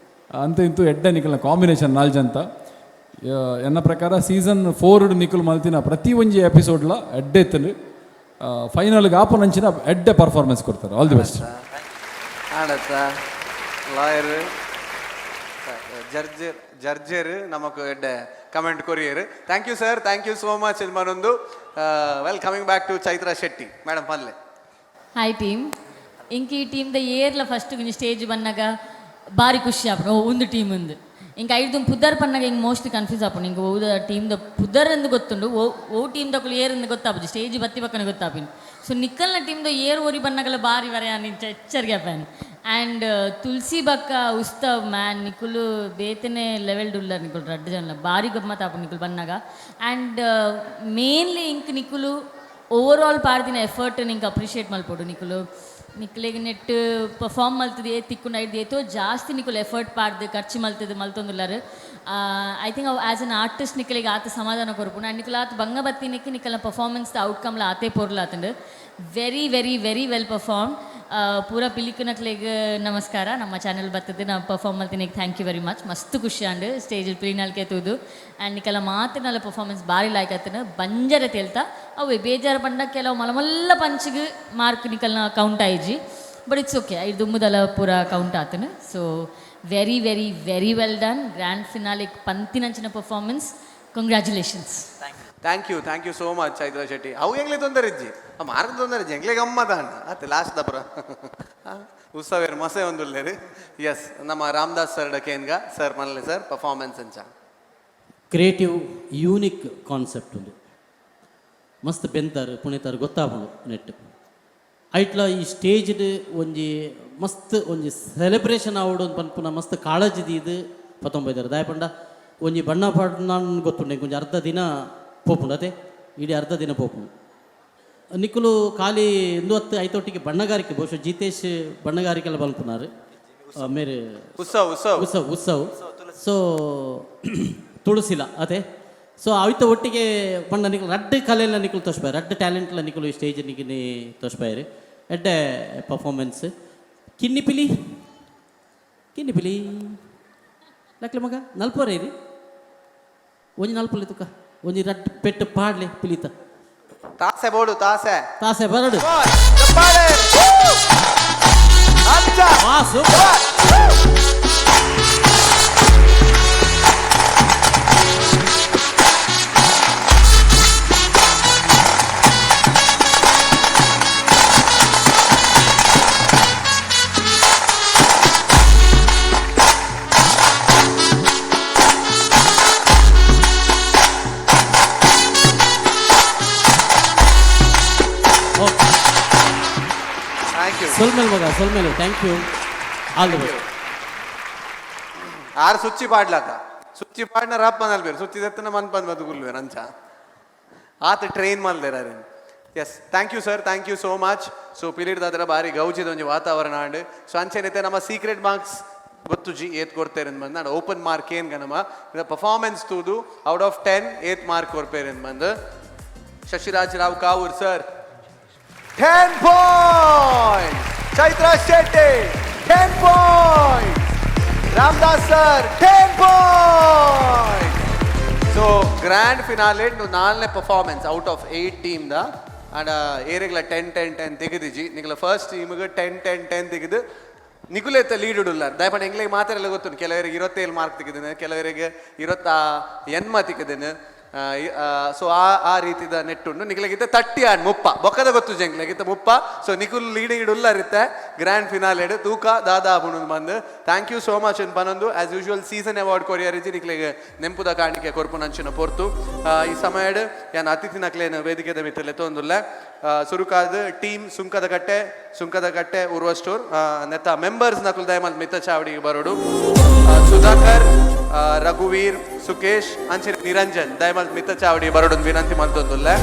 ಅಂತ ಇಂತು ಎಡ್ಡೆ ನಿಕಲ್ನ ಕಾಂಬಿನೇಷನ್ 4 ಜಂತ. ಎನ್ನ ಪ್ರಕಾರ ಸೀಸನ್ 4 ನಿಕುಲು ಮಲ್ತಿನ ಪ್ರತಿ ಒಂಜಿ ಎಪಿಸೋಡ್ಲ ಎಡ್ಡೆ ಇತ್ತಂಡು. ಫೈನಲ್ಗೆ ಆಪುನಂಚಿನ ಎಡ್ಡೆ ಪರ್ಫಾರ್ಮೆನ್ಸ್ ಕೊಡ್ತಾರೆ. All the best. ಆಡತ್ತ lawyer ಜರ್ಜರ್ ಜರ್ಜರ್ ನಮಕ್ ಎಡ್ಡೆ comment courier. Thank you sir, thank you so much. ಮನೊಂದು well coming back to Chaitra Shetty madam ಪನ್ಲೆ. Hi team. ಇಂಕ ಈ ಟೀಮ್ ದ ಏರ್ಲ ಫಸ್ಟ್ ಸ್ಟೇಜ್ ಬನ್ನಗ ಬಾರಿ ಖುಷಿ ಆಪುಂಡು. ಓ ಒಂದು ಟೀಮ್ ಉಂದು. ಇಂಕ ಐದು ಪುದರ್ ಪನ್ನಗ ಹಿಂಗೆ ಮೋಸ್ಟ್ಲಿ ಕನ್ಫ್ಯೂಸ್ ಆಪುಂಡು. ಇಂಕ ಓದ ಟೀಮ್ ದ ಪುದರ್ ಎಂದು ಗೊತ್ತುಂಡು, ಓ ಓ ಟೀಮ್ ದಕುಲು ಏರ್ ಎಂದು ಗೊತ್ತಾಪುಜಿ, ಸ್ಟೇಜ್ ಬತ್ತಿ ಪಕ್ಕನೆ ಗೊತ್ತಾಪಿನ. ಸೊ ನಿಕ್ಕಲ್ನ ಟೀಮ್ the air ಓರಿ ಬನ್ನಗಲ ಬಾರಿ ವರೆ ಎಚ್ಚರಿಗೆ ಆಪೇನ್. ಆ್ಯಂಡ್ ತುಳಸಿ ಬಕ್ಕ ಉಸ್ತವ್ ಮ್ಯಾನ್ ನಿಕುಲು ಬೇತನೆ ಲೆವೆಲ್ ಡುಲ್ಲರ್. ನಿಕುಲು ರಡ್ಡು ಜನ ಬಾರಿ ಗಮ್ಮತ್ ಆಪುಂಡು ನಿಕುಲು ಬನ್ನಗ. ಆ್ಯಂಡ್ ಮೇನ್ಲಿ ಇಂಕ್ ನಿಕುಲು ಓವರ್ ಆಲ್ ಪಾಡ್ದಿನ ಎಫರ್ಟ್ ನಿಂಗೆ ಅಪ್ರಿಷಿಯೇಟ್ ಮಲ್ಪೊಡು. ನಿಕುಲು ನಿಕ್ಲೆಗ್ ನೆಟ್ ಪರ್ಫಾರ್ಮ್ ಮಲ್ತದೆ ಏತ್ ತಿಕ್ಕುಂಡು ಐದು ಏತೋ ಜಾಸ್ತಿ ನಿಕುಲು ಎಫರ್ಟ್ ಪಾಡ್ದು ಖರ್ಚು ಮಲ್ತದೆ ಮಲ್ತೊಂದುಲ್ಲಾರು. I think as an artist ನಿಕಲಿಗೆ ಆತ ಸಮಾಧಾನ ಕೊರ್ಪುಂಡು. ಆ್ಯಂಡ್ ನಿಕುಲು ಆತ ಬಂಗ ಬತ್ತಿನಕ್ಕೆ ನಿಕಲ್ನ ಪರ್ಫಾರ್ಮೆನ್ಸ್ ಔಟ್ಕಮ್ಲ ಆತೇ ಪೊರ್ಲಾತುಂಡು. Very very very well perform. ಪೂರ ಪಿಲಿಕುನಕ್ಲೆಗ್ ನಮಸ್ಕಾರ. ನಮ್ಮ ಚಾನೆಲ್ ಬರ್ತದೆ ನಾವು perform ಮಲ್ತಿನಿಗೆ thank you very much. ಮಸ್ತ್ ಖುಷಿ ಆಂಡ್ ಸ್ಟೇಜ್ ಪ್ರೀನಲ್ಕೆ ತೂದು. ಆ್ಯಂಡ್ ನಿಕಲ ಮಾತ್ರ ನಲ್ಲ ಪರ್ಫಾರ್ಮೆನ್ಸ್ ಬಾರಿ ಲಾಯ್ಕ್ ಆತನ ಬಂಜರ ತೇಲ್ತಾ. ಅವೆ ಬೇಜಾರ ಪಂಡ ಕೆಲವು ಮಲ್ಲ ಮಲ್ಲ ಪಂಚಿಗೆ ಮಾರ್ಕ್ ನಿಕಲ್ನ ಕೌಂಟ್ ಆಯ್ಜಿ, ಬಟ್ it's okay. ಐದು ದುಮ್ಮುದಲ ಪೂರ ಕೌಂಟ್ ಆತನ. So very very very well done. Grand finale ಪಂತಿನಂಚಿನ performance, congratulations. Thank you, thank you so much Chaitra Shetty. ಅವು ಎಂಗ್ಲೆ ತೊಂದರೆ ಇಜ್ಜಿ, ಆ ಮಾರ್ಗ ತೊಂದರೆ ಇಜ್ಜಿ, ಎಂಗ್ಲೆ ಗಮ್ಮದ ಅಣ್ಣ ಅತ್ತೆ ಲಾಸ್ಟ್ ದಪುರ ಉತ್ಸವೇರು ಮಸೆ ಒಂದುಲ್ಲೇರು. ಎಸ್, ನಮ್ಮ ರಾಮದಾಸ್ ಸರ್ ಡಕೇನ್ಗ ಸರ್ ಮನಲೆ ಸರ್ ಪರ್ಫಾರ್ಮೆನ್ಸ್ ಅಂಚ. ಕ್ರಿಯೇಟಿವ್ ಯೂನಿಕ್ ಕಾನ್ಸೆಪ್ಟ್ ಒಂದು ಮಸ್ತ್ ಬೆಂತಾರು ಪುಣೆತಾರು ಗೊತ್ತಾಪುಂಡು ನೆಟ್. ಐಟ್ಲ ಈ ಸ್ಟೇಜ್ಡ್ ಒಂಜಿ ಮಸ್ತ್ ಒಂಜಿ ಸೆಲೆಬ್ರೇಷನ್ ಆವಡು ಪನ್ಪುನ ಮಸ್ತ್ ಕಾಳಜಿ ದೀದ್ ಪತ್ತೊಂಬೈದಾರ. ದಾಯ ಪಂಡ ಒಂಜಿ ಬಣ್ಣ ಪಾಡ್ನ ಗೊತ್ತುಂಡು, ಒಂಜಿ ಅರ್ಧ ದಿನ ಪೋಪುಂಡು ಅದೇ, ಇಡೀ ಅರ್ಧ ದಿನ ಪೋಪುಂಡು. ನಿಕುಲು ಖಾಲಿ ಇಂದು ಹತ್ತು ಐತೊಟ್ಟಿಗೆ ಬಣ್ಣಗಾರಿಕೆ, ಬಹುಶಃ ಜಿತೇಶ್ ಬಣ್ಣಗಾರಿಕೆಲ್ಲ ಬಲ್ಪುನಾರು ಮೇರೆ. ಉತ್ಸವ್ ಉತ್ಸವ್. ಉತ್ಸವ್ ಉತ್ಸವ್. ಸೊ ತುಳಸಿಲ ಅದೇ. ಸೊ ಅವಿತ ಒಟ್ಟಿಗೆ ಪಂಡ ನಿಕುಲು ರಡ್ಡ್ ಕಲೆಲ್ಲ ನಿಕುಲು ತೋಷ್ಪಾಯರ್, ರಡ್ಡ್ ಟ್ಯಾಲೆಂಟ್ಲ ನಿಕುಲು ಸ್ಟೇಜ್ ನಿಕಿನಿ ತೋಷ್ಪಾಯರ್. ಎಡ್ಡೆ ಪರ್ಫಾರ್ಮೆನ್ಸ್. ಕಿನ್ನಿ ಪಿಲಿ, ಕಿನ್ನಿ ಪಿಲಿ ಲಕ್ಲೆ ಮಗ ನಲ್ಪೋರೆ ಇರಿ ಒಂಜಿ ನಲ್ಪಲೆ ತುಕ ಒಂಜಿ ರಡ್ಡ್ ಪೆಟ್ಟು ಪಾಡ್ಲೆ ಪಿಲಿತ. ತಾಸೆ ಬೋಡು ತಾಸೆ ತಾಸೆ ಬರಡು. Super. ಸೊಲ್ಮೆಲ್ ಮಗ, ಸೊಲ್ಮೆಲ್. Thank you, all the best. Are ಸುಚ್ಚಿ ಪಾಡ್ಲಾಕ ಸುಚ್ಚಿ ಪಾಡ್ನ ರಪ್ಪ ನಲ್ಬೇರು ಸುಚ್ಚಿ ದತ್ತನ ಮನ್ ಪಂದ್ ಬದುಕುಲ್ವೇರು ಅಂಚ ಆತ ಟ್ರೈನ್ ಮಲ್ದೇರ. Yes, thank you sir, thank you so much. So ಪಿಲಿಡ್ದಾದ್ರ ಬಾರಿ ಗೌಜಿದ ಒಂಜಿ ವಾತಾವರಣ ಆಂಡ್. ಸೊ ಅಂಚೆನೈತೆ ನಮ್ಮ ಸೀಕ್ರೆಟ್ ಮಾರ್ಕ್ಸ್ ಗೊತ್ತುಜಿ ಏತ್ ಕೊಡ್ತೇರೆ ಬಂದು ನಾನು ಓಪನ್ ಮಾರ್ಕ್ ಏನ್ ನಮ್ಮ ಪರ್ಫಾರ್ಮೆನ್ಸ್ ತೂದು ಔಟ್ ಆಫ್ 10 ಏತ್ ಮಾರ್ಕ್ ಕೊರ್ಪೇರೆ ಬಂದು. Shashiraj Rao Kavoor sir 10 point, Chaitra Shetty 10 point, Ramdas sir 10 point. So grand finale ನಾಲ್ನೇ performance out of 8 team the and ಏರೆಗ್ಲ 10 10 10 ತೆಗೆದಿಜಿ. ನಿಗಲ ಫಸ್ಟ್ ಟೀಮ್ಗೆ 10 10 10 ತೆಗೆದು ನಿಕುಲೇತ ಲೀಡ್ ಉಡುಲ್ಲ ದಯಪಂಡ ಎಂಗ್ಲಿಗೆ ಮಾತಾಡಲ್ಲ ಗೊತ್ತು. ಕೆಲವರಿಗೆ 27 ಮಾರ್ಕ್ ತೆಗೆದಿನ, ಕೆಲವರಿಗೆ 28 ತೆಗೆದಿನ. ಸೊ ಆ ಆ ರೀತಿದ ನೆಟ್ಟುಂಡು. ನಿಕಲಗಿತ್ತ 30 ಆಂಡ್ ಮುಪ್ಪ ಬೊಕ್ಕದ ಗೊತ್ತು ಜಂಗ್ಲಗಿತ್ತ ಮುಪ್ಪ. ಸೊ ನಿಕುಲ್ ಲೀಡಿಂಗ್ ಇಡುಲ್ಲರಿತ್ತೆ ಗ್ರ್ಯಾಂಡ್ ಫಿನಾಲೆ ತೂಕ ದಾದಾ ಪುಣುಂದು ಬಂದು. Thank you so much ಅನ್ ಪನೊಂದು ಆಸ್ ಯೂಶುವಲ್ ಸೀಸನ್ ಅವಾರ್ಡ್ ಕೊರಿಯರಿಜಿ ನಿಕ್ಲೆಗ್ ನೆಂಪುದ ಕಾಣಿಕೆ ಕೊರ್ಪುನಂಚಿನ ಪೊರ್ತು. ಈ ಸಮಯಡ್ ಯಾನ್ ಅತಿಥಿ ನಕ್ಲೇನ ವೇದಿಕೆದ ಮಿತ್ತಲೆ ಲೆತ್ತೊಂದುಲ್ಲೆ. ಸುರುಕಾದ್ ಟೀಮ್ ಸುಂಕದಕಟ್ಟೆ, ಸುಂಕದಕಟ್ಟೆ ಉರ್ವಸ್ಟೋರ್ ನೆತ್ತ ಮೆಂಬರ್ಸ್ ನಕುಲ್ ದಯಮಲ್ ಮಿತ್ತ ಚಾವಡಿಗೆ ಬರೋಡು. ಸುಧಾಕರ್, ರಘುವೀರ್, ಸುಕೇಶ್ ಅಂಚೆ ನಿರಂಜನ್ ದಯಮಲ್ ಮಿತ್ತ ಚಾವಡಿ ಬರೋಡು ವಿನಂತಿ ಮಲ್ತೊಂದುಲ್ಲೆ.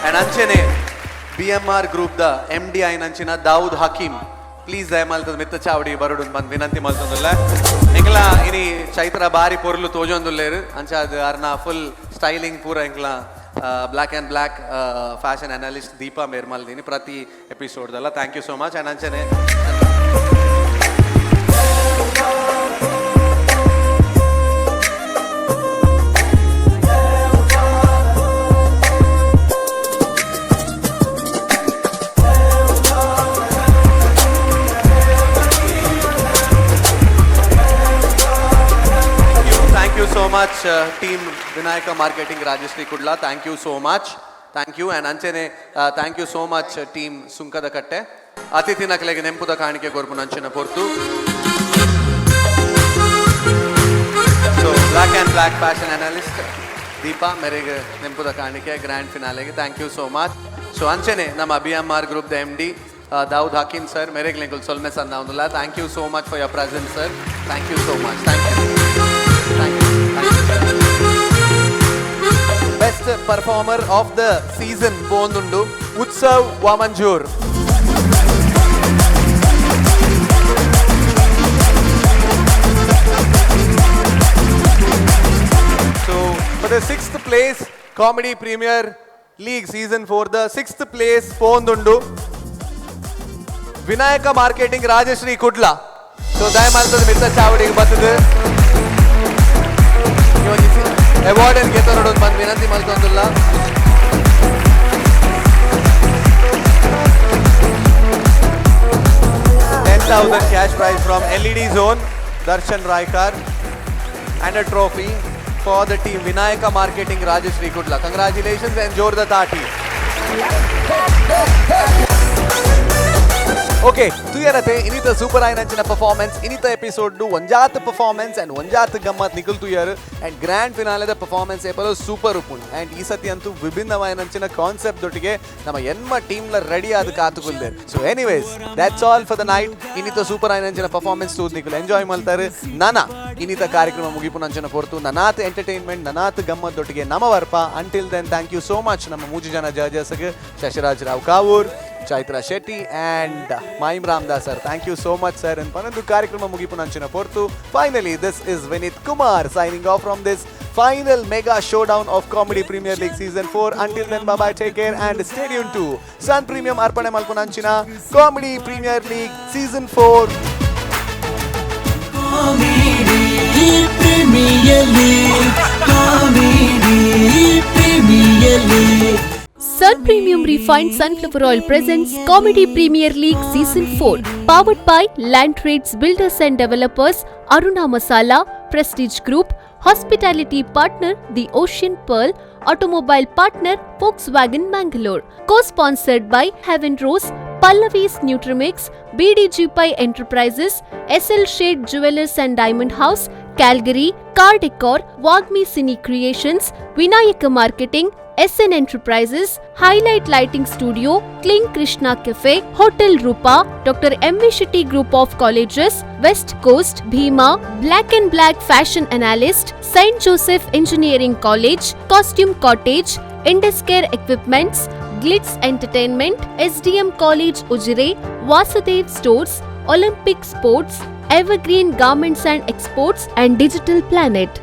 ಅಂಡ್ ಅಂಚೆನೆ BMR group the MD ಆಯ್ನಂಚಿನ ದಾವೂದ್ ಹಕೀಮ್ ಪ್ಲೀಸ್ ದಯಮಾಲ್ತದ ಮಿತ್ತ ಚಾವಡಿ ಬರೋಡು ಬಂದ್ ವಿನಂತಿ ಮಲ್ತೊಂದುಲ್ಲೆ. ಎಂಕ್ಲ ಇನಿ ಚೈತ್ರ ಬಾರಿ ಪೊರ್ಲು ತೋಜೊಂದುಲ್ಲೇರು. ಅಂಚ ಅದು ಅರ್ನ ಫುಲ್ ಸ್ಟೈಲಿಂಗ್ ಪೂರ ಎಂಕ್ಲ black and black fashion analyst Deepa ಮೇರ್ಮಲ್ದಿನಿ ಪ್ರತಿ ಎಪಿಸೋಡ್ದಲ್ಲ. Thank you so much. And ಅಂಚನೆ thank you so much team Vinayaka marketing Rajashree Kudla, thank you so much, thank you. And ಅಂಚೆನೆ thank you so much team Sunkadakatte. ಅತಿಥಿ ನಕಲೆಗೆ ನೆಂಪುದ ಕಾಣಿಕೆ ಕೊರ್ಪುನ ಅಂಚಿನ ಪೊರ್ತು. So black and black fashion analyst Deepa ಮೆರೆಗೆ ನೆಂಪುದ ಕಾಣಿಕೆ grand ಫಿನಾಲೆಗೆ. Thank you so much. So ಅಂಚೆನೆ ನಮ್ಮ BMR group the MD Dawood Hakeem sir ಮೆರೆಗ್ ಲೆಂಕುಲ್ ಸೊಲ್ಮೆ ಸನ್ನ ಒಂದುಲ್ಲ. Thank you so much for your presence sir, thank you so much, thank you, thank you. Best performer of the season ಪೋಂದುಂಡು Utsav Vamanjoor. So for the 6th place comedy premier league season 4 the 6th place ಪೋಂದುಂಡು Vinayaka marketing Rajashree Kudla. So ದಯಮಾಲ್ತದ ಮಿತ್ತ ಚಾವಡಿಗೆ ಬರ್ತದೆ ಅವಾರ್ಡ್ ಅನ್ನು ಗೆದ್ದರೋಡು ಬಂದು ವಿನಂತಿ ಮಲ್ತೊಂದುಲ್ಲ. $10,000 cash prize from LED Zone, Darshan Raikar, and a trophy for the team Vinayaka Marketing Rajashree Kudla. Congratulations and jor the taati. Okay, ತುಯರತೆ ಇನ್ನಿತ ಸೂಪರ್ ಆಯ್ನಂಚಿನ ಪರ್ಫಾರ್ಮೆನ್ಸ್ ಇನ್ನಿತ ಎಪಿಸೋಡ್ ಒಂಜಾತ್ ಪರ್ಫಾರ್ಮೆನ್ಸ್ ಅಂಡ್ ಒಂಜಾತ್ ಗಮ್ಮತ್ ನಿಕುಲ್ ತುಯರ್ ಅಂಡ್ ಗ್ರ್ಯಾಂಡ್ ಫಿನಾಲೆದ ಪರ್ಫಾರ್ಮೆನ್ಸ್ ಏಪಲ ಸೂಪರ್ ಉಪ್ಪುಂಡು. ಅಂಡ್ ಈ ಸತಿ ಅಂತೂ ವಿಭಿನ್ನವಾಯಿನಂಚಿನ ಕಾನ್ಸೆಪ್ಟ್ ದೊಟ್ಟಿಗೆ ನಮ್ಮ ಎನ್ಮ ಟೀಮ್ಲ ರೆಡಿ ಆದ ಕಾತುಕುಲ್ದೇರ್. So anyways that's all for the night. ಇನ್ನಿತ super ಆಯ್ನಂಚಿನ performance ತೂದ್ ನಿಕುಲ್ enjoy ಮಲ್ತಾರೆ. ನನ ಇನ್ನಿತ ಕಾರ್ಯಕ್ರಮ ಮುಗಿಪುನಂಚಿನ ಪೊರ್ತು ನನಾತ್ ಎಂಟರ್ಟೈನ್ಮೆಂಟ್ ನನಾತ್ ಗಮ್ಮತ್ ದೊಟ್ಟಿಗೆ ನಮ ವರ್ಪ. Until then thank you so much ನಮ್ಮ ಮೂಜಿ ಜನ ಜಡ್ಜಸ್ಗೆ Shashiraj Rao Kavoor, Chaitra Shetty and Mime Ramdas sir. Thank you so much sir. ಪನೊಂದು ಕಾರ್ಯಕ್ರಮ ಮುಗಿಪುನಂಚಿನ ಪೊರ್ತು. Finally this is Vineeth Kumar signing off from this final mega showdown of Comedy Premier League Season 4. Until then, bye bye, take care and stay tuned to Sun Premium ಅರ್ಪಣೆ ಮಲ್ಪುನಂಚಿನ Comedy Premier League Season 4. Comedy Premier League, Comedy Premier League. Sun Premium Refined Sunflower Oil presents Comedy Premier League Season 4, powered by Land Trades Builders and Developers, Aruna Masala, Prestige Group, Hospitality Partner, The Ocean Pearl, Automobile Partner, Volkswagen Mangalore, co-sponsored by Heaven Rose, Pallavi's Nutrimix, BDG Pai Enterprises, SL Shade Jewelers and Diamond House, Calgary, Car Decor, Wagmi Cine Creations, Vinayaka Marketing, SN Enterprises, Highlight Lighting Studio, Kling Krishna Cafe, Hotel Rupa, Dr. M. V. Shetty Group of Colleges, West Coast, Bhima, Black and Black Fashion Analyst, St. Joseph Engineering College, Costume Cottage, Induscare Equipments, Glitz Entertainment, SDM College Ujire, Vasudev Stores, Olympic Sports, Evergreen Garments and Exports and Digital Planet.